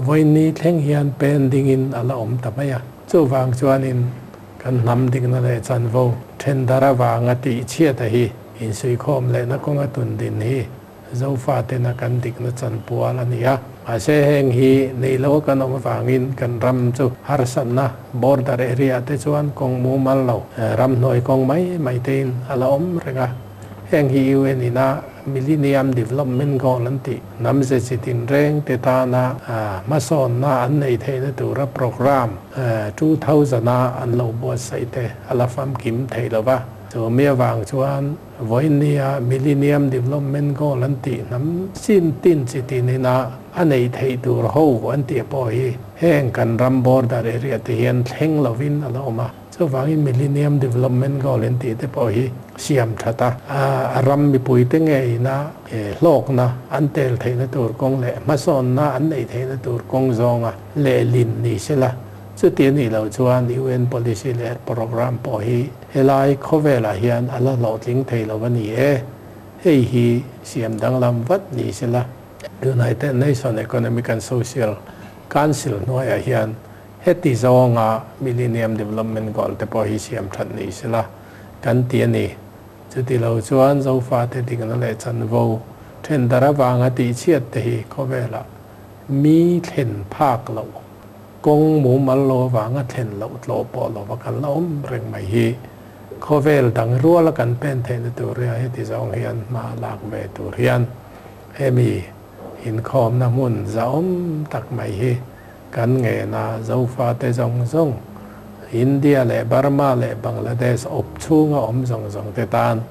Vawiinni thleng hian pending in a la awm ta mai a. Chuvang chuanin kan hnam dikna leh chanvo then dar avanga tih chhiata hi insuikhawm lehna kawnga tun din hi Zofa tena kan dikna chanpual a ni a. Mahse heng hi nei lo kan awm avangin kan ram chu harsatna border area te chuan kawng mumal lo, ramhnuai kawng mai mai tein a la awm reng a. Heng hi UN ina Millennium Development Goal an tih hnam ze chi tinreng te tana hmasawnna an neih theihna tura program 2000 a an lo buatsaih te a la famkim thei lo va. Chu mi avang chuan Vawinia Millennium Development Goal an tih hnam chin tin chi tin ina a neih theih tur ho an tih pawh hi heng kan ram border area te hian thleng lovin a la awm a. Chuvangin Millennium Development Goal an tih te pawh hi siam that a, a ram mipui te ngeina hlawkna an tel theihna tur kawng leh hmasawnna an neih theihna tur kawng zawnga lehlin ni sela. Chuti a nih loh chuan UN policy leh program pawh hi helai khawvelah hian a la hlawhtling thei lo a ni e. Hei hi siam danglam vat ni sela. United Nation Economic and Social Council hnuaiah hian heti zawnga Millennium Development Goal te pawh hi siam that ni sela kan ti a ni. Chuti lo chuan Zofate dikna leh chanvo then dar avanga tihchhiat te hi khawvelah mi thlen phak loh Kawng mumal lo avanga thlen loh tlawh pawh lova kan la awm reng mai hi khawvel dang ruala kan pen theihna tur ria heti zawng hian hma lak ve tur hian hemi inkhawmna hmun zahawm tak mai hi kan ngena Zofate zawng zawng India leh Burma leh Bangladesh awp chhunga awm zawng zawng te tan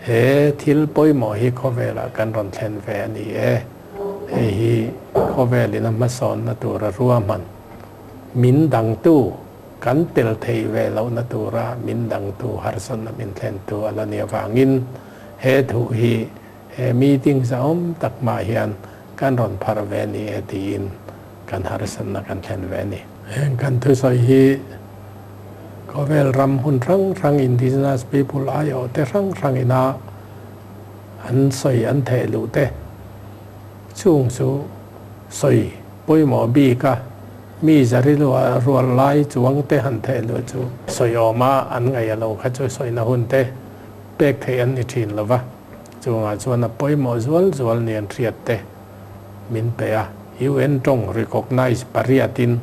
he thil pawimawh hi khawvelah kan rawn thlen ve a ni e. Hei hi khawvelin a hmasawnna tura ruahman min dangtu, kan tel theih ve lohna tura min dangtu harsatna min thlentu a la ni avangin he thu hi he meeting zahawm tak mah hian kan rawn pharh ve ni e tiin kan harsatna kan thlen ve a ni. Heng kan thusawi hi khawvel ram hmun hrang hrang indigenous people aiawh te hrang hrangina An sawi an theh luh te chung chu sawi pawimawh bik a, mi zari rual lai chuang te han theh luh chu sawi awm a, an ngaih a lo kha chu sawina hun te pek theih an ni thin lo va, chungah chuan a pawimawh zual zual ni an hriat te min pe a, UN tawng recognise pariatin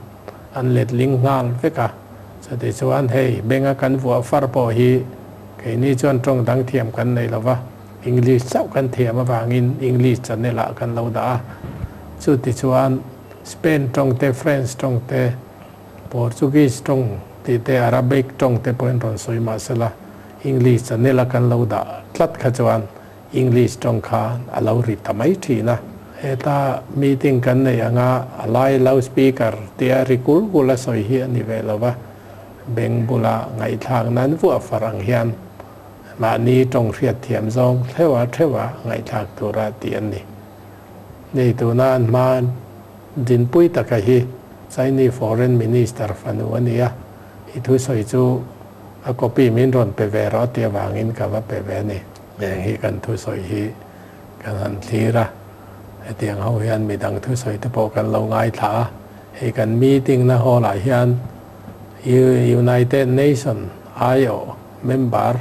an letling nghal vek a, chutichuan hei benga kan vuah far pawh hi Keini chuan tawng dang thiam kan nei lo va, English chauh kan thiam avangin English channel ah kan lo dah a. Chuti chuan Spain tawng te, French tawng te, Portuguese tawng tih te, Arabic tawng te pawhin rawn sawi mah sela, English channel a kan lo dah tlat kha chuan English tawng kha a lo ri ta mai thin a. Heta meeting kan neih anga a lai loudspeaker tia ri kul kul a sawi hi a ni ve lo va. Beng bula ngaihthlak nan vuah far ang hian mahni tawng hriat thiam zawng theuha theuha ngaihthlak tura tih an ni. Nei tuna an hma dinpui taka hi Chinese Foreign Minister fanu a ni a, i thusawi chu a copy min rawn pe ve rawh tih avangin ka va pe ve a ni. Heng hi kan thusawi hi kan han thlir a, hetiang ho hian midang thusawi te pawh kan lo ngaithla a, hei kan meeting na hall ah hian United Nation aiawh member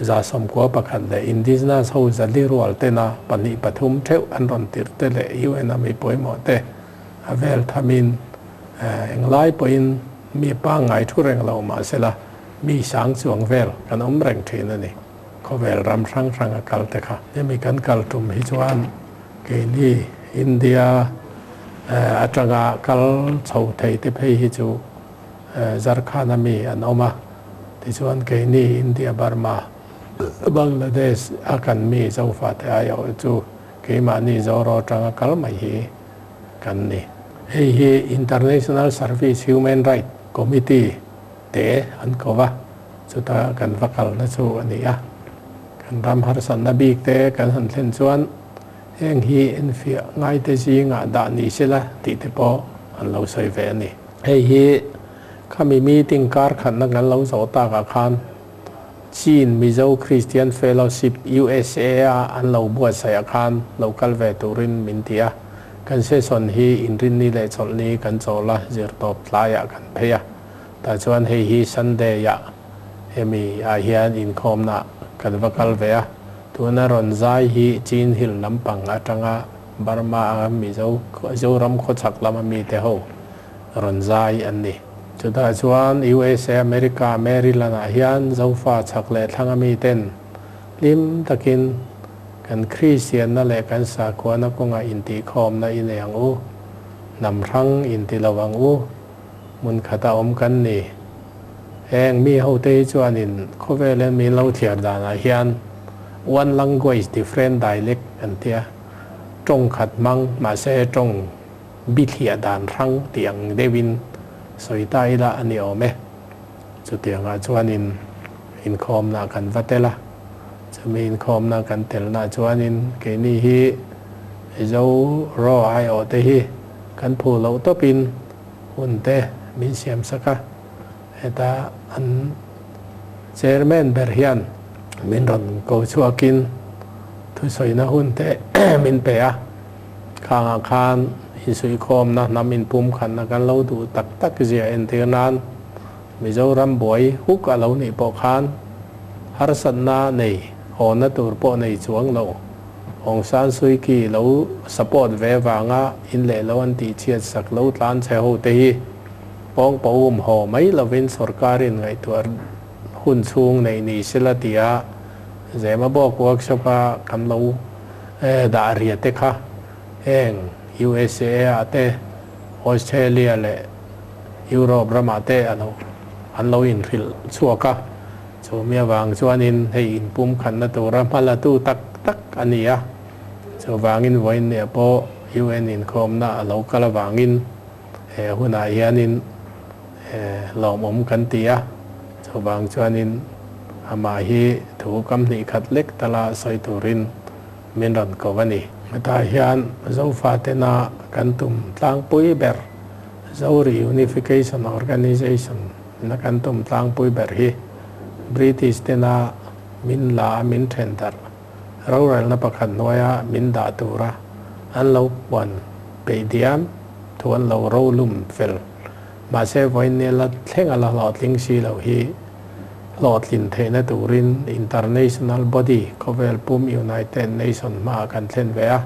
111 leh Indigenous ho zali rual tena pahnih pathum theuh an rawn tirh te leh UN a mi pawimawh te a vel thamin englai pawhin mi pangngai thu reng lo mahsela mi sang chuang vel kan awm reng thin a ni. Khawvel ram hrang hrang a kal te kha. Hemi kan kal tum hi chuan keini India atanga kal chho thei te phei hi chu Jharkhand a mi an awm a, tichuan keini India, Burma, Bangladesh a kan mi Zofa te aiawh chu keimahni Zoro atanga kal mai hi kan ni. Hei hi International Service Human Right Committee te an ko va, chuta kan va kalna chu a ni a. Kan ram harsatna bik te kan han thlen chuan heng hi enfiah ngaite zingah dah ni sela tih te pawh an lo sawi ve a ni. Hei hi khami meeting kar khatna kan lo zawh takah khan Chin Mizo Christian Fellowship USA a an lo buatsaih ah khan lo kal ve turin min ti a. Kan session hi Inrinni leh Chawlhni kan chawl a, zirtawp tlaiah kan phei a. Tah chuan hei hi Sunday ah hemi ah hian inkhawmna kan va kal ve a. Tuna rawn zai hi Chin Hill lampang atanga Burma anga Mizo Zoram khawchhak lama mite ho rawn zai an ni. Chutah chuan USA America Maryland ah hian Zofa chhak leh thlanga miten hlim takin kan Kristianna leh kan sakhuana kawngah intihkhawmna i nei ang u, hnam hrang inti lo ang u, hmun khata awm kan ni. Heng mi hote hi chuanin khawvela min lo thliar danah hian one language different dialect an tia, tawng khat hmang mahse tawng bithliah dan hrang tih ang deuhin sawi ta ila a ni awm e. Chutiangah chuanin inkhawmna kan va tel a, chumi inkhawmna kan telna chuanin keini hi Zo raw aiawhte hi kan phu loh tawpin hun te min siam sak a, heta an chairman ber hian min rawn ko chhuakin thusawina hun te min pe a, khangah khan insuihkhawmna hnam inpumkhatna kan lo duh tak tak zia entir nan Mizoram buai huk a lo nih pawh khan harsatna nei hawnna tur pawh nei chuang lo. Aung San Suu Kyi lo support ve vanga in leh lo an tih chhiat sak lo tlan chhe ho te hi pawng pawum haw mai lovin sorkarin ngaihtuah hun chhung neih ni sela tia Zemabawk workshop a kan lo dah ria te kha heng USA ah te Australia leh Europe ramah te an lo inhrilh chhuak a. Chumi avang chuanin hei inpumkhatna tura hmalatu tak tak a ni a, chuvangin vawiin nia pawh UN inkhawmna a lo kal avangin he hunah hianin lawmawm kan ti a, chuvang chuanin amah hi thu kam hnih khat lek tala sawi turin min rawn ko a ni. Hetah hian Zofatena kan tum tlangpui ber Zo Reunification Organisation Na kan tum tlangpui ber hi British tena min la a min then darh rorelna pakhat hnuaia min dah tura an lo puan peih diam thu an lo rolum fel. Mahse vawiin la thleng a la hlawhtling si loh hi hlawhtlin theihna turin international body khawvel pum United Nation hmaah kan thlen ve a.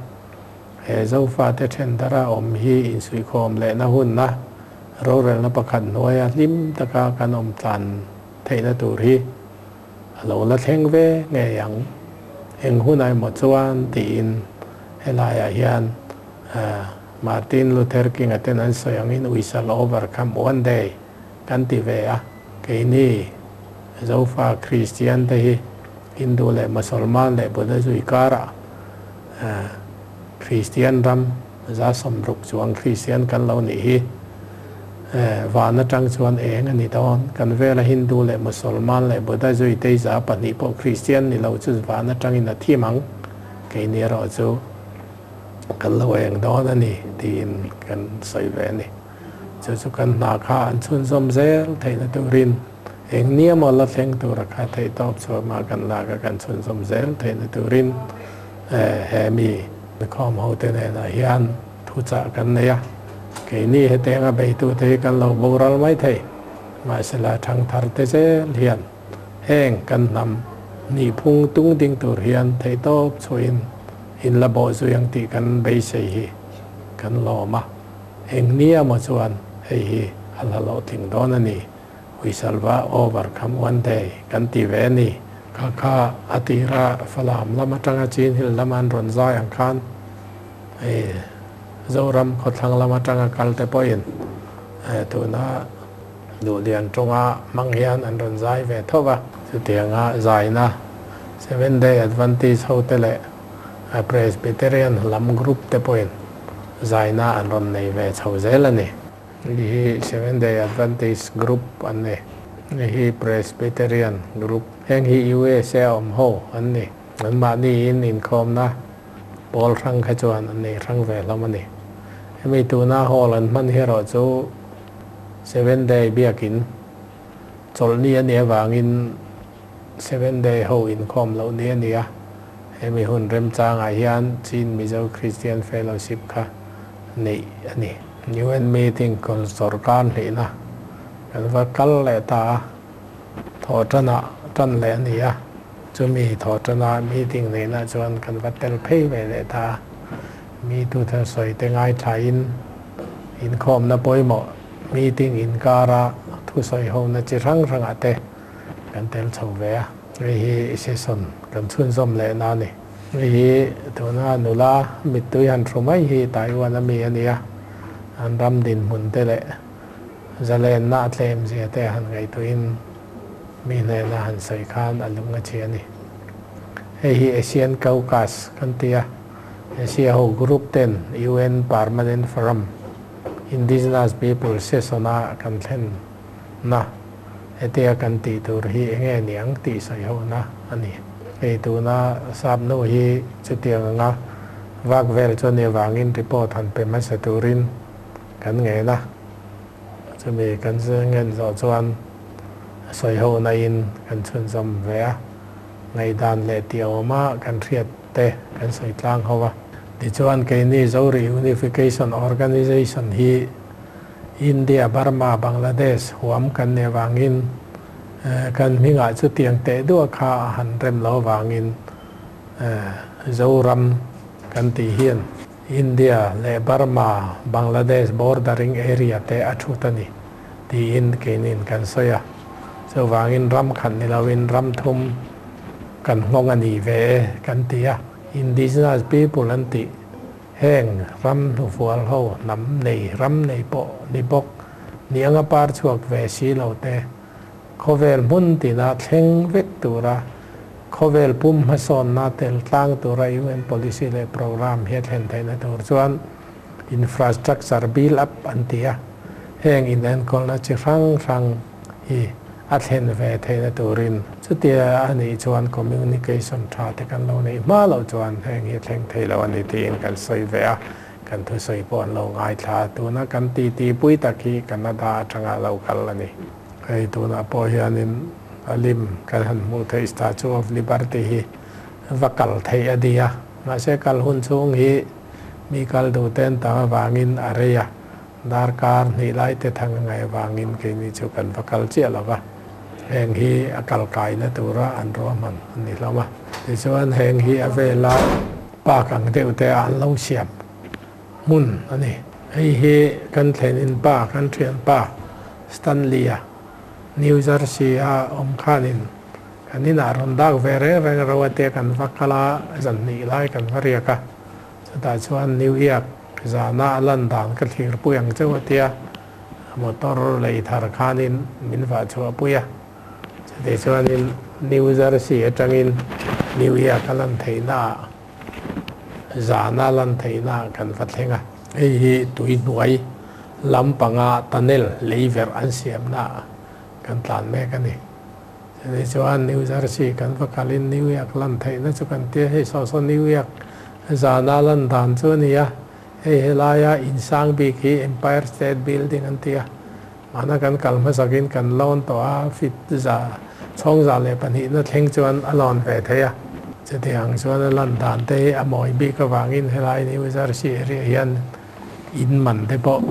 He Zofate then dara awm hi insuihkhawm lehna hunna Rorelna pakhat hnuaia hlim taka kan awm tlan theihna tur hi a lo la thleng ve ngei ang. Eng hunah emaw chuan tiin helaiah hian Martin Luther King-a ten an sawi angin we shall overcome one day kan ti ve a. Keini Zofa Kristian te hi Hindu leh Mosolman leh Buddha zui karah Kristian ram 60% chuang Kristian kan lo nih hi. Van atang chuan eng a ni dawn. Kan vela Hindu leh Mosolman leh Buddha zui te 2% pawh Kristian ni lo chu van atangin a thim ang. Keini erawh chu kan lo eng dawn a ni tiin kan sawi ve a ni. Chu chu kan hna kha an chhunzawm zel theihna turin eng nia maw la thleng tura kha theihtawp chhuahma kan lak a kan chhunzawm zel theihna turin he mi khawm hote nenah hian thuchah kan nei a. Keini hetianga beitute hi kan lo boral mai thei. Mahsela thangthar te zel hian heng kan hnam nihphung tung ding tur hian theihtawp chhuahin in la bawh zui ang tih kan beisei hi kan lawm a. Eng nia maw chuan hei hi a hla loh tling dawn a ni. We shall va overcome one day kan ti ve a ni. Kha kha a tira Falam lam atanga Chin Hill lama an rawn zai ang khan hei Zoram khawthlang lam atanga kal te pawhin tuna Duhlian tawnga hmang hian an rawn zai ve tho va. Chutianga zaina Seventh Day Adventist hote leh Presbyterian lam group te pawhin zaina an rawn nei ve chho zel a ni. Hei hi Seventh Day Adventist group an ni. Hei hi Presbyterian group. Heng hi USA a awm ho an ni. Anmahniin inkhawmna pawl hrang kha chuan an nei hrang ve hlawm a ni. Hemi tuna hall an hman hi erawh chu Seventh Day biakin chawlhni a nih avangin Seventh Day ho inkhawm loh ni a ni a. Hemi hun remchangah hian Chin Mizo Christian Fellowship kha neih a ni. UN meeting kawl sawrkar hlihna kan va kal leh ta a, thawh tanah tan leh a ni a. Chumi thawhtana meeting neihna chuan kan va tel phei ve leh ta a. Mi tu sawi te ngaithlain inkhawmna pawimawh meeting inkara thusawi hona chi hrang hrangah te kan tel chho ve a. Hei hi session kan chhunzawm leh na a ni. Hei hi tuna nula mittui han hru mai hi Taiwan a mi a nia. An ram dinhmun te leh zalenna a tlem zia te han ngaihtuahin mi hnena han sawi khan a lung a chhi a ni. Hei hi Asian Caucus kan ti a, Asia ho group ten UN Permanent Forum Indigenous People Session-a kan thlen na hetia kan tih tur hi enge niang tih sawi ho na a ni. Hei tuna sap nu hi chutiang anga vak vel chu a nih avangin report han pe hmasa turin kan ngen a. Chumi kan ngen zawh chuan sawi ho na in kan chhunzawm ve a, ngaihdan leh tih awma kan hriat te kan sawi tlang ho a. Tichuan keini Zo Reunification Organization hi India, Burma, Bangladesh huam kan nih avangin kan hmingah chutiang teh duah kha a han rem lo avangin Zoram kan tih hian India leh Burma, Bangladesh bordering area te a thut a ni tiin keinin kan sawi a. Chuvangin ram khat ni loin ram thum kan nghawng a ni ve e kan ti a. Indigenous people an tih heng ram hnufual ho hnam nei ram nei pawh ni bawk ni anga par chhuak ve si lo te Khawvel hmun tina thleng vek tura khawvel pum hmasawnna tel tlang tura UN policy leh programme hi a thlen theihna tur chuan infrastructure build up an ti a, heng inenkawlna chi hrang hrang hi a thlen ve theihna turin chutia a nih chuan communication tha te kan lo neih hma loh chuan heng hi a thleng thei lo a ni tiin kan sawi ve a, kan thusawi pawh an lo ngaithla a, tuna kan titi pui tak hi Canada atanga lo kal a ni. Hei tunah pawh hianin a lim kan han hmuh theih Statue of Liberty hi va kal theih a ni a, mahse kal hun chhung hi mi kal duh ten tam avangin a rei a, darkar hnih lai te thang a ngaih avangin keini chu kan va kal chiah lo va, heng hi a kal kaina tura an ruahman a ni hlawm a. Tichuan heng hi a vela park ang deuh te ah an lo siam hmun a ni. Hei hi kan thlenin pa, kan thianpa Stanley-a New Jersey-a awm khanin kan inah rawn dak ve reng reng ro a tia kan va kal a, zan hnih lai kan va riak a. Chutah chuan New York zana a lan dan ka thlir pui ang chauh a tia motor lei thar khanin min vah chhuah pui a. Chutih chuanin New Jersey atangin New York a lan theihnaah Zana lan theihna kan va thleng a. Hei hi tui hnuai lampanga tunnel lei verh an siamna kan tlan mek a ni. Chutih chuan New Jersey kan va kalin New York lan theihna chu kan tia hei saw saw New York zana lan dan chu a ni a. Hei helaia insang bik hi Empire State Building an ti a. Mahna kan kal hmasakin kan lawn tawh a, fit za chhawng 102na thleng chuan a lawn ve thei a. Chutiang chuan a lan dan te hi a mawi bik avangin helai New Jersey area hian in man te pawh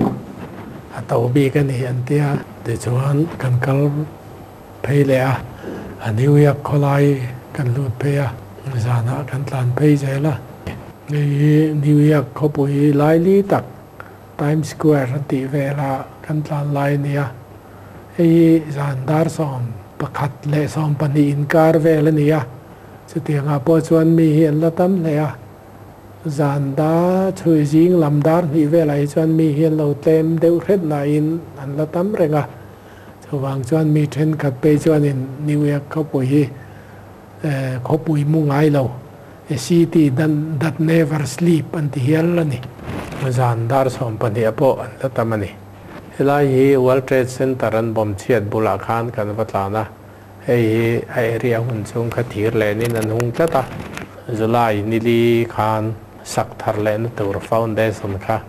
a to bik a ni an ti a. Tichuan kan kal phei leh a, a New York khawlai kan lut phei a, zanah kan tlan phei zel a. Hei hi New York khawpui laili tak Times Square a tih velah kan tlan lai a nia. Hei hi zan dar 11 leh 12 inkar vel a ni a. Chutiangah pawh chuan mi hi an la tam hle a. Zan dar chhui zing lam dar hnih velah hi chuan mi hi an lo tlem deuh hret nain an la tam reng a. Chuvang chuan mi thenkhat phei chuanin New York khawpui hi Khawpui mu ngai lo, a city that never sleep an ti hial a ni. Zan dar 12 ah pawh an la tam a ni. Helai hi World Trade Center an bawm chhiat bulah khan kan va tlan a, hei hi a area hun chhung kha thir lenin an hung tlat a. July nili khan sak thar lehna tur foundation kha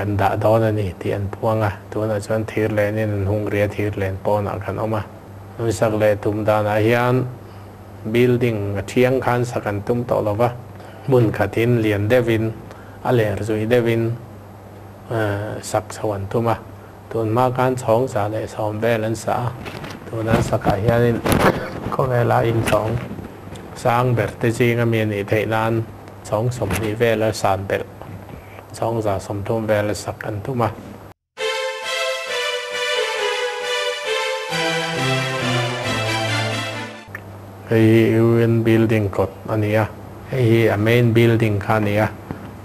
an dah dawn a ni tih an puang a, tunah chuan thir lenin an hung ria thir len pawnah kan awm a. Sak leh tum danah hian building a thiang khan sak an tum tawh lo va, hmun khatin lian deuhin a ler zui deuhin sak chho an tum a. Tun hma khan chhawng 110 vel an sa a, tuna sakah hianin Khawvela inchhawng sang ber te zinga mi a nih theih nan chhawng 20 vela san belh chhawng 130 vela sak an tum a. Hei hi UN building kawt a ni a, hei hi a main building kha a ni a,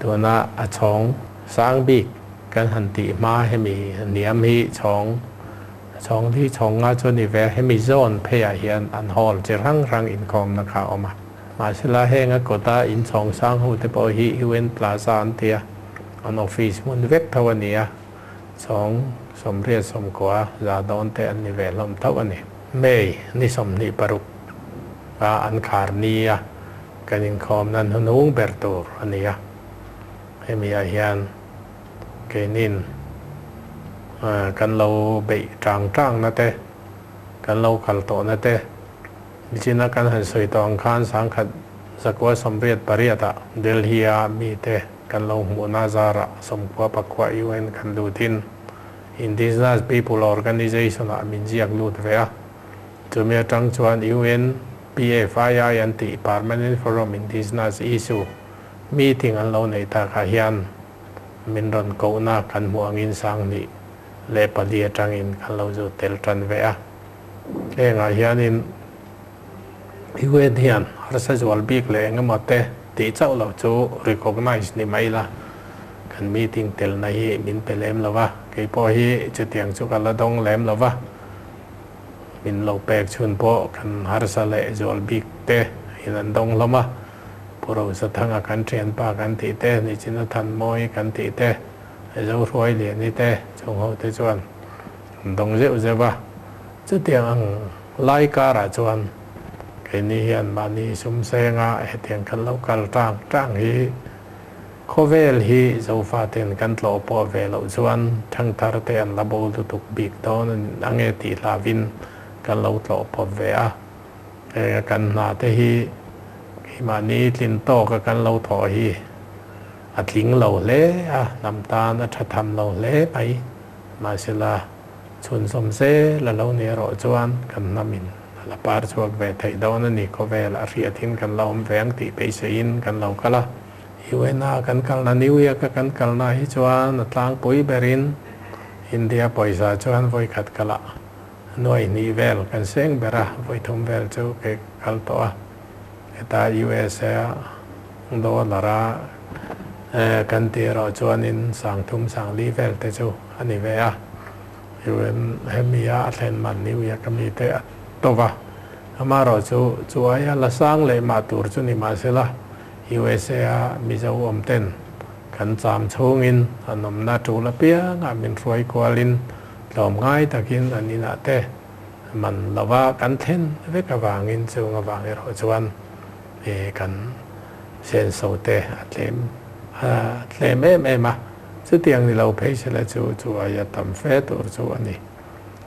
tuna a chhawng sang bik kan han tih hma hemi hniam hi chhawng chhawng hi chhawng nga chu a ni ve a, hemi zone pheiah hian an hall chi hrang hrang inkhawmna kha a awm a. Mahsela heng a kawta inchhawng sang ho te pawh hi UN Plaza an ti a, an office hmun vek tho a ni a. Chhawng 89 dawn te an ni ve hlawm tho a ni. May ni 26 a an khar ni a, kan inkhawm nan hnuhnung ber tur a ni a. Hemi ah hian keinin kan lo beih tang tang na te, kan lo kal tawh na te, nichina kan han sawi tawh ang khan 1988 ah Delhi a mi te kan lo hmuhna zarah 99 UN kan lutin Indigenous People Organization ah min ziak lut ve a. Chumi atang chuan UN PFII an tih Permanent Forum Indigenous Issue meeting an lo neih takah hian min rawn kohna kan hmuh angin 2004 atangin kan lo zu tel tan ve a. Hengah hianin UN hian harsa zual bik leh engemaw te tih chauh lo chu recognize ni mai la, kan meeting telna hi min pe lem lo va, kei pawh hi chutiang chu ka la dawng lem lo va, min lo pek chhun pawh kan harsa leh zual bik te in an dawng hlawm a, Pu Rosathanga kan thianpa kan tih te, Nichina Thanmawi kan tih te, Zohruailiani te chung ho te chuan an dawng zeuh zeuh a, chutiang ang lai karah chuan keini hian mahni sum senga hetiang kan lo kal tang tang hi khawvel hi Zofaten kan tlawh pawh ve loh chuan thangthar te an la bo lutuk bik dawn ange tih hlavin kan lo tlawh pawp ve a. Heng a kan hna te hi keimahni tlin tawka kan lo thawh hi a tling lo hle a, hnam tan a tha tham lo hle mai. Mahsela chhunzawm zel a lo ni erawh chuan kan hnamin a la par chhuak ve theih dawn a ni. Khawvel a hriathin kan la awm ve ang tih beiseiin kan lo kal a. UN a kan kalna New York a kan kalna hi chuan a tlangpui berin India pawisa chuan vawikhat kalah nuai hnih vel kan seng ber a, vawi thum vel chu kei kal tawh a. Heta USA dollar a kan tih erawh chuanin 3000 4000 vel te chu a ni ve a. UN hemi a a thlen man New York ami te a to va. Amaherawh chu chu aia la sang leh mah tur chu ni mahsela USA a Mizo awm ten kan cham chhungin an awmna tul apiangah min hruai kualin tlawm ngai takin an inah te man lova kan thlen vek avangin chung avang erawh chuan kan senso te a tlem a tlem em em a, chutiang ni lo phei sela chu chu aia tam fe tur chu a ni.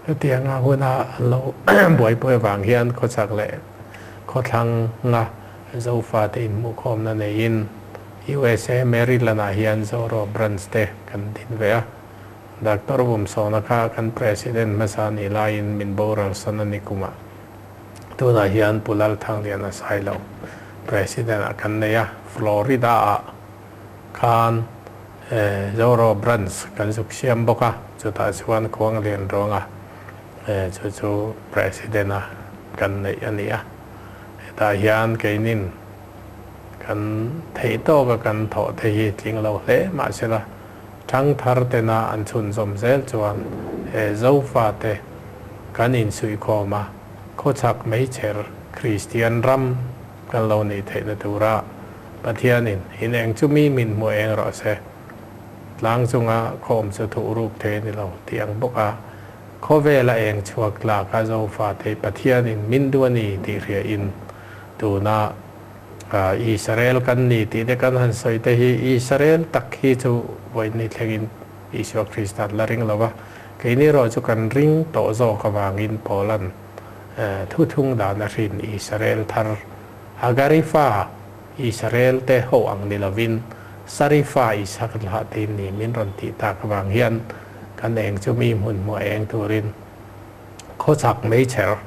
Chutianga huna an lo buaipui avang hian khawchhak leh khawthlang nga Zofa te inhmuhkhawmna neiin USA Maryland ah hian Zoro branch te kan din ve a. Doctor Vumsawna kha kan President hmasa nih laiin min boral san a ni kumah tunah hian Pu Lalthangliana Sailo President ah kan nei a, Florida ah khan Zoro Branch kan zuk siam bawk a, chutah chuan Khuanglian Ruanga chu chu President a kan neih a ni a. Hetah hian keinin kan theih tawka kan thawh te hi tling lo hle mahsela Thangthar tena an chhunzawm zel chuan he Zofate kan insuihkhawm a, khawchhak meichher Kristian ram kan lo neih theihna tura Pathianin in eng chu mi min hmu eng rawh se, tlang chunga khawm chu thuh ruk thei a ni lo tih ang bawk a, khawvela eng chhuak tlaka Zofate Pathianin min duh a ni tih hriain tuna Israel kan ni tih te kan han sawi te hi Israel tak hi chu vawiin thlengin Isua Krista an la ring lo va, keini erawh chu kan ring tawh zawk avangin Paulan thuthung dan a hrin Israel thar Hagari fa Israel te ho ang ni lovin Sari fa Ishak hlah te in ni min rawn tih tak avang hian kan eng chu mi hmun hmuh a eng turin khawchhak meichher.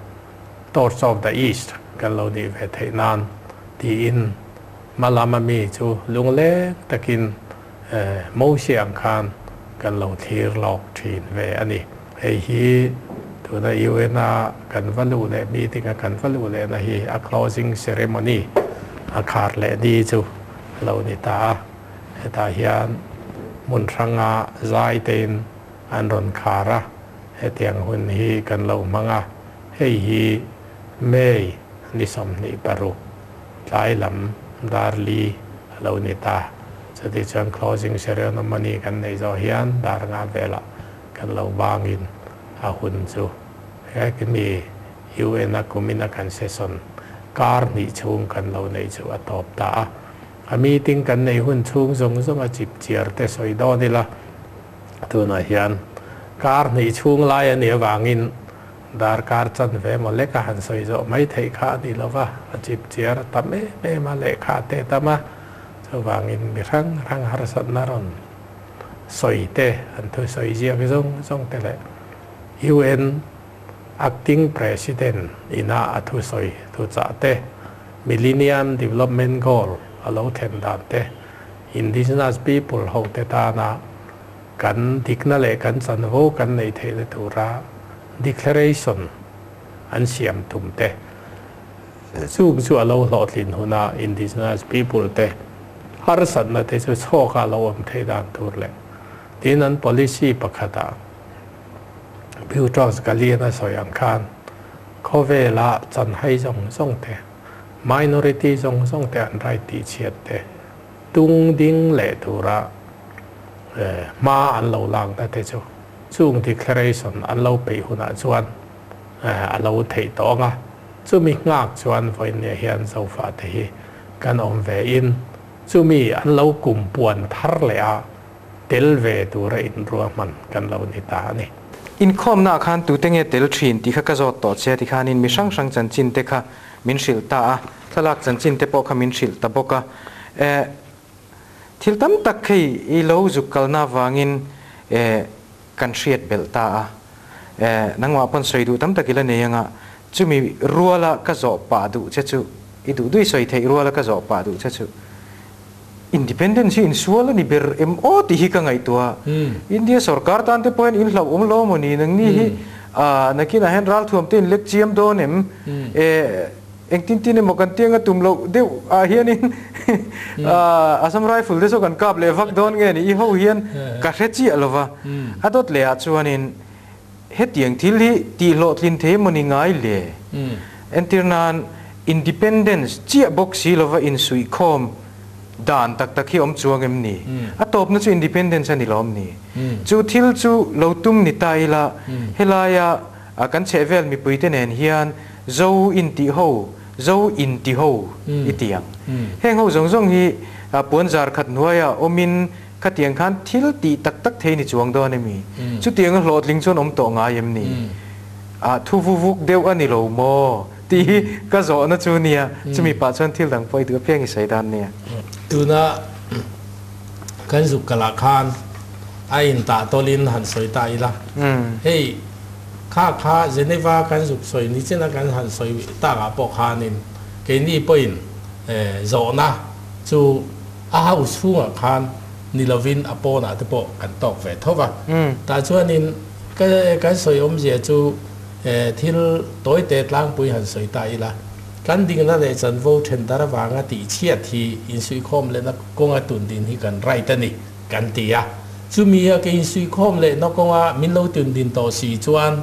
Torch of the East kan lo nih ve theih nan tiin hma lama mi chu lungleng takin Mose ang khan kan lo thlir lawk thin ve a ni. Hei hi tuna UN a kan va luh leh meeting a kan va luh lehna hi a closing ceremony a khar leh ni chu a lo ni ta a. Hetah hian hmun hranga zai tein an rawn khar a, hetiang hun hi kan lo hmang a, hei hi May ni 26 tlai lam dar li a lo ni ta. Chuti chuan closing ceremony kan neih zawh hian dar nga velah kan lo bangin a hun chu hemi UN a kumina kan session kar hnih chhung kan lo neih chu a tawp ta a. A meeting kan neih hun chhung zawng zawng a chip chiar te sawi dawn ila, tunah hian kar hnih chhung lai a nih avangin darkar chanve maw lek a han sawi zawh mai theih kha a ni lo va, a chip chiar a tam em em a, lehkha a te tam a, chuvangin mi hrang hrang harsatna rawn sawi te, an thusawi ziak zawng zawng te leh UN Acting President ina a thusawi thuchah te, Millennium Development Goal a lo thlen dan te, Indigenous people ho te tana kan dikna leh kan chanvo kan neih theihna tura declaration an siam tum te, chung chu a lo hlawhtlin huna Indigenous people te harsatna te chu chhawka lo awm theih dan tur leh tin an policy pakhatah Boutros Ghali-an a sawi ang khan khawvela chanhai zawng zawng te, minority zawng zawng te an right tih chhiat te tung ding leh tura hma an lo lakna te chu chung declaration an lo peih hunah chuan a lo theih tawh ang a, chumi nghak chuan vawiinniah hian Zofate hi kan awm ve in chumi an lo kum puan thar leh a tel ve tura inruahman kan lo ni ta a ni. Inkhawmnaah khan tute nge tel thin tih kha ka zawt tawh che a ti khanin mi hrang hrang chanchin te kha min hrilh ta a, thlalak chanchin te pawh kha min hrilh ta bawk a. Eh, thil tam tak hei i lo zuk kalna avangin eh kan hriat belh ta a. Eh, nangmah pawn sawi duh tam tak i la nei anga, chumi ruala ka zawh pah duh che chu, i duh duh i sawi theih ruala ka zawh pah duh che chu, Independence hi insual a ni ber em aw tih hi ka ngaihtuah a. India sorkar tan te pawh hian in hlauhawm lo maw ni? Nangni hi nakinah hian ralthuam te in lek chiam dawn em? Engtin tin emaw kan tiang a tum loh deuh ah hianin Assam Rifle te saw kan kap leh vak dawn nge ni? I ho hian ka hre chiah lo va. A dawt leh ah chuanin hetiang thil hi tihhlawhtlin thei emaw ni ngai le? Entir nan, Independence chiah bawk si lova insuihkhawm dan tak tak hi awm chuang em ni? A tawpna chu Independence a ni lawm ni? Chu thil chu lo tum ni ta ila, helaia kan chhehvel mipuite nen hian Zo intih ho, Zo inti ho i ti ang. Heng ho zawng zawng hi puanzar khat hnuaia awmin khatiang khan thil tih tak tak thei ni chuang dawn emi? Chutianga hlawhtling chuan awm tawh ngai em ni? A thu vu vuk deuh a ni lo maw? Tih hi ka zawhna chu nia, chumi pah chuan thil dang pawh i duh apiang i sawi dan nia. Tuna kan zuk kalah khan a intah tawlin han sawi ta ila, hei kha kha Geneva kan zuk sawi ni china kan han sawi takah pawh khanin keini pawhin zawhna chu a house chhungah khan ni lovin a pawnah te pawh kan tawk ve tho va. Tah chuanin ka kan sawi awmzia chu thil tawi te tlangpui han sawi ta ila, kan dingna leh chanvo then dar avanga tihchhiat hi insuihkhawm lehna kawnga tun din hi kan right a ni kan ti a. Chumi a ke insuihkhawm lehna kawnga min lo tun din tawh si chuan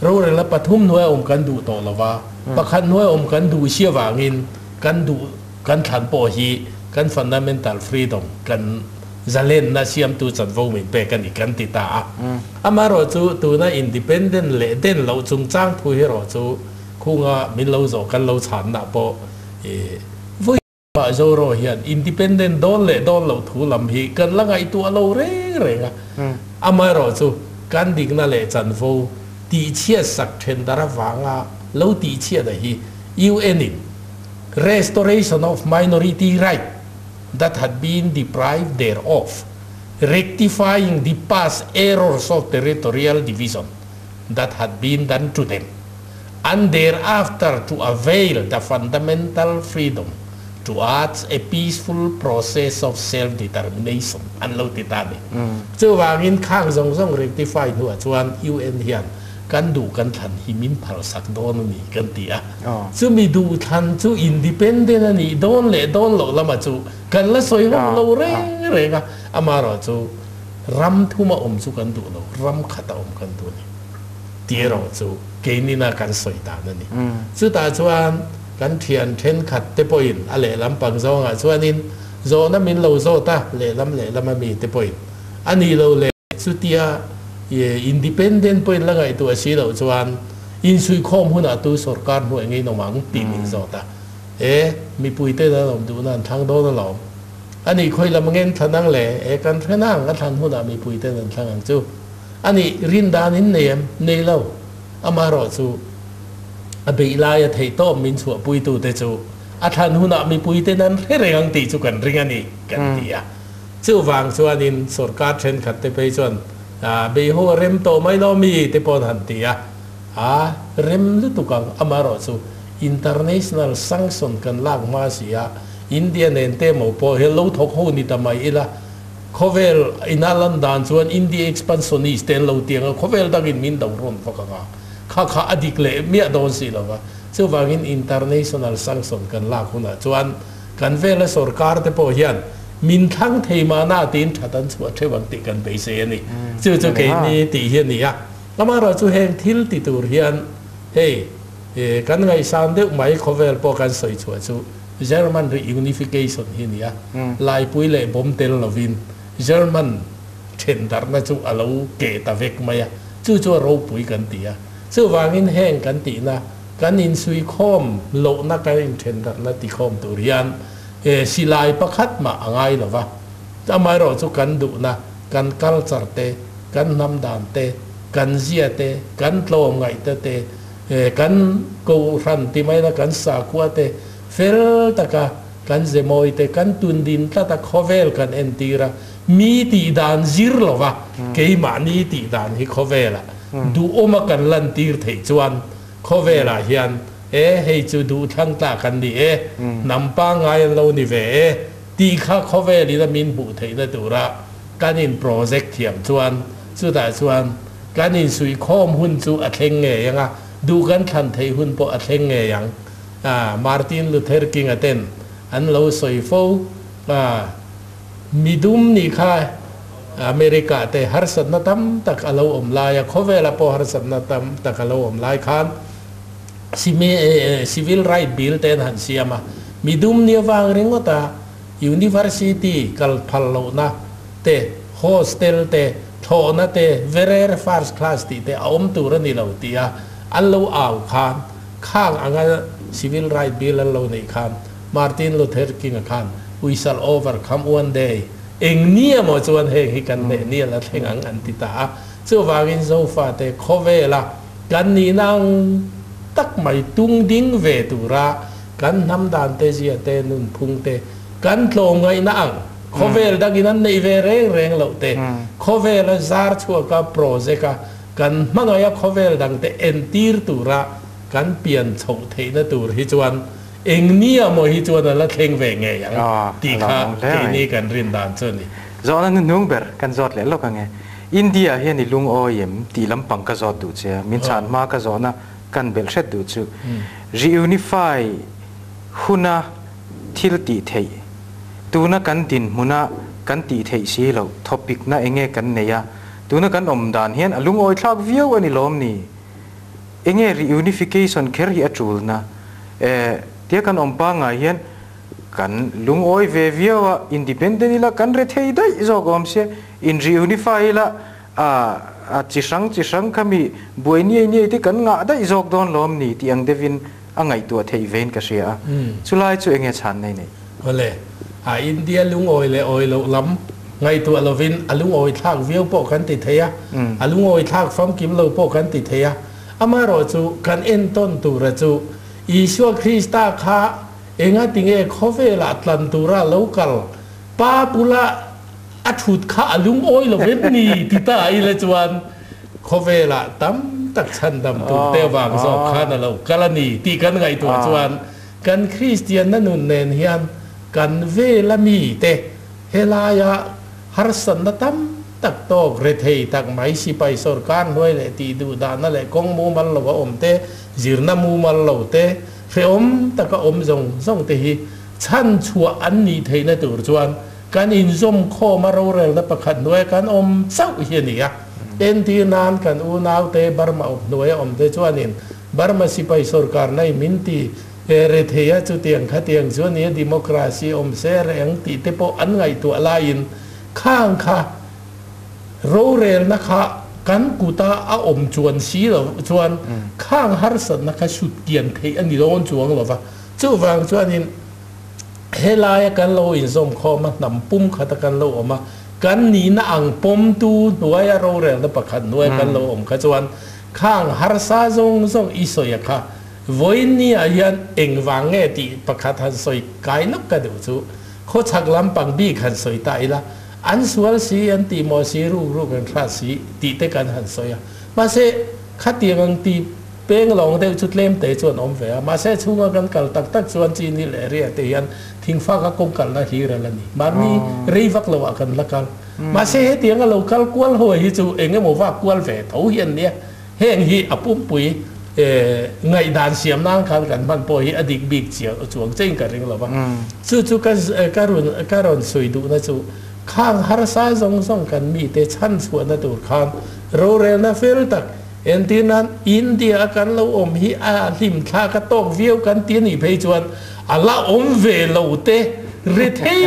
rorelna pathum hnuai awm kan duh tawh lo va, pakhat hnuai awm kan duh si avangin kan duh Kan thlan pawh hi kan fundamental freedom, kan zalenna siamtu chanvo min pek a ni kan ti ta a. Amaherawhchu tuna independent leh den loh chungchang thu hi erawh chu khunga min lo zawh kan lo chhanna pawh vawi mah Zoro hian independent dawn leh dawn loh thu lam hi kan la ngaihtuah lo reng reng a. Amaherawhchu kan dikna leh chanvo tihchhiat sak then dar avanga lo tihchhiat a hi UN in Restoration of minority right that had been deprived thereof, rectifying the past errors of territorial division that had been done to them, and thereafter to avail the fundamental freedom towards a peaceful process of self-determination an lo ti ta ni. Chuvangin khang zawng zawng rectify hnuah chuan UN hian kan duh kan thlan hi min phalsak dawn a ni kan ti a. Chumi duh thlan chu independent a nih dawn leh dawn loh lama chu kan la sawi ho lo reng reng a, amaherawhchu ram thuma awm chu kan duh lo, ram khata awm kan duh a ni. Tih erawh chu keinina kan sawi dan a ni. Chutah chuan kan thian thenkhat te pawhin a lehlam pang zawngah chuanin zawhna min lo zawt a, lehlam lehlam a mi te pawhin a nih lo leh chutia independent pawhin la ngaihtuah si loh chuan insuihkhawm hunah tu sorkar hnuai ngei nawm ang tih min zawt a. E, mipuite an awm duhna an thlang dawn alawm. A nih khawi lam ngen thlan ang le? E, kan hre nang, a thlan hunah mipuiten an thlang ang chu. A nih, rin dan in nei em? Nei lo. Amaherawh chu a beih laia theihtawp min chhuahpuitute chu a thlan hunah mipuiten an hre reng ang tih chu kan ring a ni, kan ti a. Chuvang chuanin sorkar thenkhat te phei chuan beiho a rem tawh mai lo mi te pawh an han ti a. A rem lutuk ang. Amaherawh chu international sanction kan lak hma si a, India nen te emaw pawh hi lo thawk ho ni ta mai ila, Khawvel ina lan dan chuan India expansionist te an lo ti ang a, khawvel dangin min do rawn vak ang a, kha kha a dik leh miah dawn si lo va. Chuvangin international sanction kan lak hunah chuan kan vela sorkar te pawh hian min thlang thei mahna tiin that an chhuah theuh ang tih kan beisei a ni. Chu chu keini tih hi a ni a. Amaherawhchu heng thil ti tur hian hei kan ngaihsan deuh mai khawvel pawh kan sawi chhuah chu German reunification hi nia, Laipui leh bawm tel lovin German then darhna chu a lo keh ta vek mai a, chu chu a ropui kan ti a. Chuvangin heng kan tihna, kan insuikhawm lohna kan inthen darhna tikhawm tur hian silai pakhat mah a ngai lo va, amaherawh chu kan duhna, kan culture te, kan hnam dan te, kan zia te, kan tlawmngaihte te, He kan Kohhran ti mai la kan sakhua te fel taka kan ze mawi te kan tun din tlat a khawvel kan entir a, mi tih dan zir lova keimahni tih dan hi khawvelah duhawma kan lantir theih chuan khawvelah hian e hei chu duhthlang tlak an ni e, hnam pangngai an lo ni ve e tih kha khawvelin a min hmuh theihna tura kan in project thiam chuan chutah chuan Kan insuihkhawm hun chu a thleng ngei ang a, duh kan thlan theih hun pawh a thleng ngei ang. Martin Luther King-a ten an lo sawi fo. Midum nih kha America te harsatna tam tak a lo awm lai a, khawvela pawh harsatna tam tak a lo awm lai khan Civil Right Bill te an han siam a. Midum nih avang ringawt a University kal phal lohna te, hostel te, thlawhna te, verer first class tih te a awm tur a ni lo tih a an lo au khan, khang anga Civil Right Bill an lo neih khan Martin Luther King-a khan We shall overcome one day, eng ni emaw chuan heng hi kan hneh ni a la thleng ang an ti ta a. Chuvangin Zofate khawvela kan nihna ang tak mai tung ding ve tura kan hnam dan te, zia te, nunphung te kan tlawmngaihna ang Khawvel dangin an neih ve reng reng loh te, khawvela zar chhuaka project a kan hmangaih a khawvel dangte entir tura kan pian chhoh theihna tur hi chuan eng nia maw hi chuan a la thleng ve ngei ang tih kha keini kan rin dan chu a ni. Zawhna hnuhnung ber kan zawt leh lawk ange. India hian i lungawi em tih lampang ka zawt duh che a, min chhan hma ka zawhna kan belh hret duh chu. Reunify huna thil tih theih, tuna kan dinhmuna kan tih theih si loh thawpikna enge kan nei a, tuna kan awm dan hian a lungawi thlak viau a ni lawm ni? Enge reunification kher hi a tulna? Eh, tia kan awm pangngai hian kan lungawi ve viau a, independent ila kan re thei daih zawk awm sia, in reunify ila a a chi hrang chi hrang kha mi buai niai niai te kan ngah daih zawk dawn lawm ni tih ang deuhin a ngaihtuah theih vein ka hria a, chulai chu enge chhan nei nei? Awle, a India lungawi leh awi loh lam ngaihtuah lovin a lungawi thlak viau pawh kan ti thei a, a lungawi thlak famkim lo pawh kan ti thei a, amaherawh chu kan entawn tura chu Isua Krista kha enga tinge khawvelah tlan tura lo kal Pa bula a thut kha a lungawi lo em ni ti ta ila chuan khawvelah tam tak chhandam tur te vang zawk khan a lo kal a ni tih kan ngaihtuah chuan kan Kristianna nun nen hian kan vel a mi te helaia harsatna tam tak tawk rethei tak mai sipai sawrkar hnuai leh tih duh dahna leh kawng mumal lo a awm te, zirna mumal lo te, hrehawm taka awm zawng zawng te hi chhan chhuah an nih theihna tur chuan Kan inzawm khawm a rorelna pakhat hnuaia kan awm chauh hi a ni a. Entir nan kan unaute Burma awp hnuaia awmte chuanin Burma sipai sorkarna i min ti rethei a, chutiang khatiang chu a ni a, democracy awm se reng tih te pawh an ngaihtuah laiin khang kha rorelna kha kan kuta a awm chuan si lo chuan khang harsatna kha sutkian theih a ni dawn chuang lo va. Chuvang chuanin. Helaia kan lo inzawm khawm a, hnam pum khata kan lo awm a, kan nihna ang pawmtu hnuaia rorelna pakhat hnuaia kan lo awm kha chuan khang harsa zawng zawng i sawi a kha vawiinniah hian engvang nge tih pakhat han sawi kai lawk ka duh chu khawchhak lampang bik han sawi ta ila, an sual si, an tihmawh si, ruk ruk an hrat si tih te kan han sawi a, mahse khatiang ang tih Peng lawng deuh chu tlem te chuan awm ve a, mahse chhunga kan kal tak tak chuan Chini leh Ria te hian thingfaka kawng kalna hlir a la ni. Mahni rei vak lo ah kan la kal. Mahse hetiang a lo kal kual hawi hi chu eng emaw vak kual ve tho hi an nia. Heng hi a pumpui ngaihdan siam nan khan kan hman pawh hi a dik bik chuang chein ka ring lo va. Chu chu ka ka rawn sawi duhna chu khang harsa zawng zawng kan mite chhan chhuahna tur khan rorelna fel tak Entir nan India a kan lo awm hi a hlim thlak a tawk viau kan ti a nih phei chuan a la awm ve lo te ri thei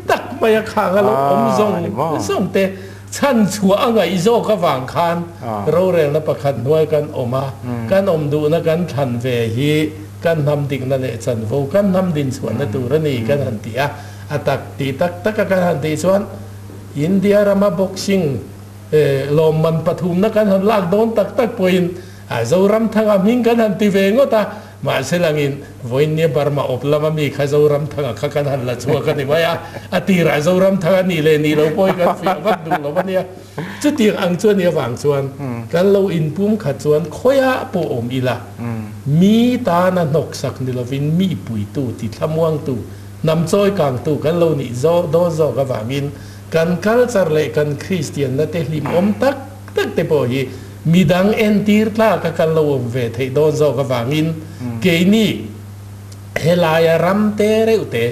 tak mai a khang a lo awm zawng zawng te chhan chhuah a ngaih zawk avang khan rorelna pakhat hnuai kan awm a, kan awm duhna kan thlan ve hi kan hnam dikna leh chanvo kan hnam din chhuahna tur a ni kan han ti a, a tak ti tak tak a kan han tih chuan India rama boxing Lawmman pathumna kan han lak dawn tak tak pawhin Zoramthanga hming kan han ti ve ngawt a, mahse langin vawiinnia Burma awp lama mi kha Zoramthanga kha kan han la chhuak a ni mai a, a tirah Zoramthanga nih leh nih lo pawhin kan fiah vat duh lo a nia. Chutiang ang chu a nih avang chuan kan lo inpum khat chuan khawiah pawh awm ila, mi tana hnawksak ni lovin mi puitu, tithlamuangtu, hnam chawikangtu kan lo nih dawn zawk avangin Kan culture leh kan Kristianna te hlimawm tak tak te pawh hi midang entir tlak a kan lo awm ve theih dawn zawk avangin keini helaia ram te reuh te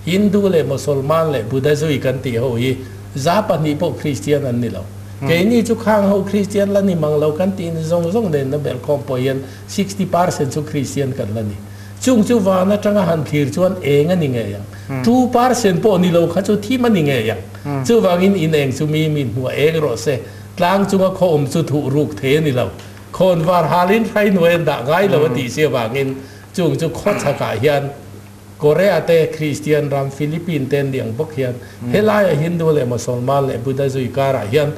Hindu leh Mosolman leh Buddha zui kan tih ho hi 2% pawh Kristian an ni lo. Keini chu khang ho Kristian la ni mang lo kan tih ni zawng zawng nen na belhkhawm pawh hian 60% chu Kristian kan la ni. Chung chu van atanga han thlir chuan eng a ni ngei ang. 2% pawh ni lo kha chu thim a ni ngei ang. Chuvangin in eng chu mi min hmuh eng rawh se. Tlang chunga khaw awm chu thuh ruk thei a ni lo. Khawn var halin hrai hnuai an dah ngai lo a tih si avangin chung chu khaw chhakah hian Korea te Kristian ram Philippine te an ni ang bawk hian helaia Hindu leh Mosolman leh Buddha zui karah hian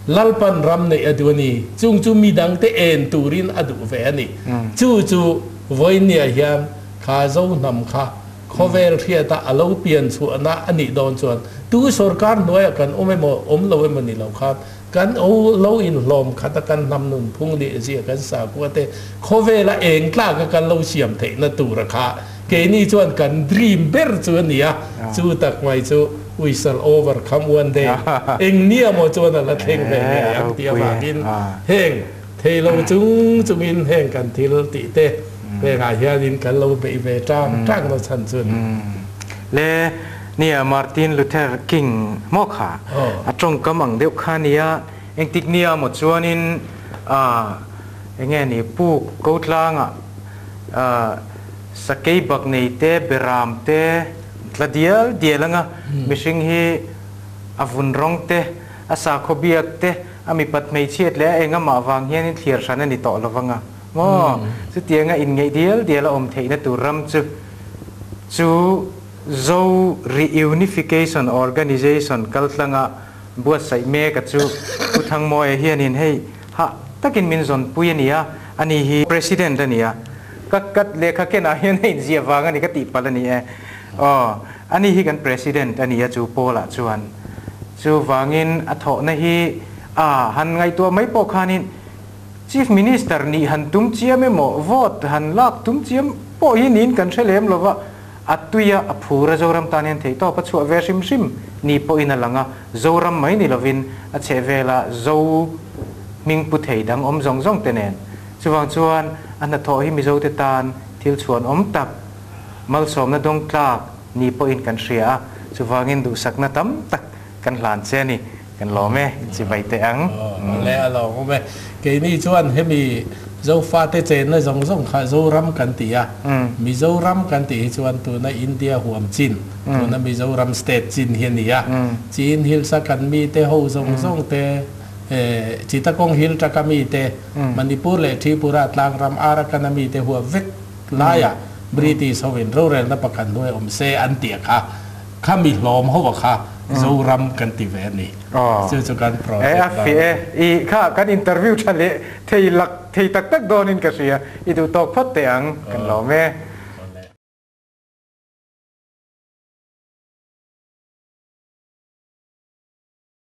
Lalpan ram neih a duh a ni. Chung chu midangte en turin a duh ve a ni. Chu chu vawinia hian kha zo hnam kha khawvel hriata a lo pian chhuahna a nih dawn chuan tu sorkar hnuaiah kan awm emaw awm lo emaw ni lo khan kan lo inhlawm khat a kan hnam nunphung leh zia kan sakhua te khawvela eng tlaka kan lo siam theihna tura kha keini chuan kan dream ber chu a ni a, chu tak mai chu we shall overcome one day eng nia maw chuan a la thleng ve ngei ang tih avangin heng thei lo chung chungin heng kan thil tih te hengah hianin kan lo beih ve tang tang na chhan chu a ni. Le nia Martin Luther King maw kha a tawngkam ang deuh kha nia engtik nia maw chuanin enge ni puk ko tlangah Sakei bak nei te, beram te, tla dial dial anga mihring hi a vun rawng te, a sakhaw biak te, a mipat hmeichhiat leh a engamah vang hianin thliar hran a ni tawh lo vang a maw? Chutianga inngeih dial dial a awm theihna tur ram chu chu Zo Reunification Organization kaltlanga buatsaih mek a chu Pu Thangmawia hianin hei hah takin min zawnpui a ni a, ani hi President a ni a. Ka kat lehkha kenah hian a inziah vang a ni ka tih palh a ni e. Aw, ani hi kan President a ni a chu Paul-ah chuan. Chuvangin a thawhna hi a han ngaihtuah mai pawh khanin Chief Minister nih han tum chiam emaw vote han lak tum chiam pawh hi niin kan hre lem lova, a tuia a phur a Zoram tan hian theihtawp a chhuah ve hrim hrim ni pawhin a lang a, Zoram mai ni lovin a chhehvela Zo hming pu thei dang awm zawng zawng te nen. Chuvang chuan a hnathawh hi Mizote tan thil chhuan awm tak, malsawmna dawng tlak ni pawhin kan hria a, chuvangin duhsakna tam tak kan hlan che a ni. Kan lawm e, inchibai teh ang. Awle a lawm awm e. Keini chuan hemi Zofate chenna zawng zawng kha Zoram kan ti a, Mizoram kan tih hi chuan tuna India huam chin, tuna Mizoram state chin hi a ni a. Chin Hills a kan mite ho zawng zawng te, Chittagong Hill taka mite, Manipur leh Tripura tlangram Arakan a mite huam vek laiah British hovin rorelna pakhat hnuai awm se an tih a kha. Kha mi hlawm ho a kha Zoram kan ti ve a ni. Chu chu kan project E a fi e. I kha kan interview tha leh thei lak thei tak tak dawnin ka hria. I duh tawk phawt teh ang. Kan lawm e.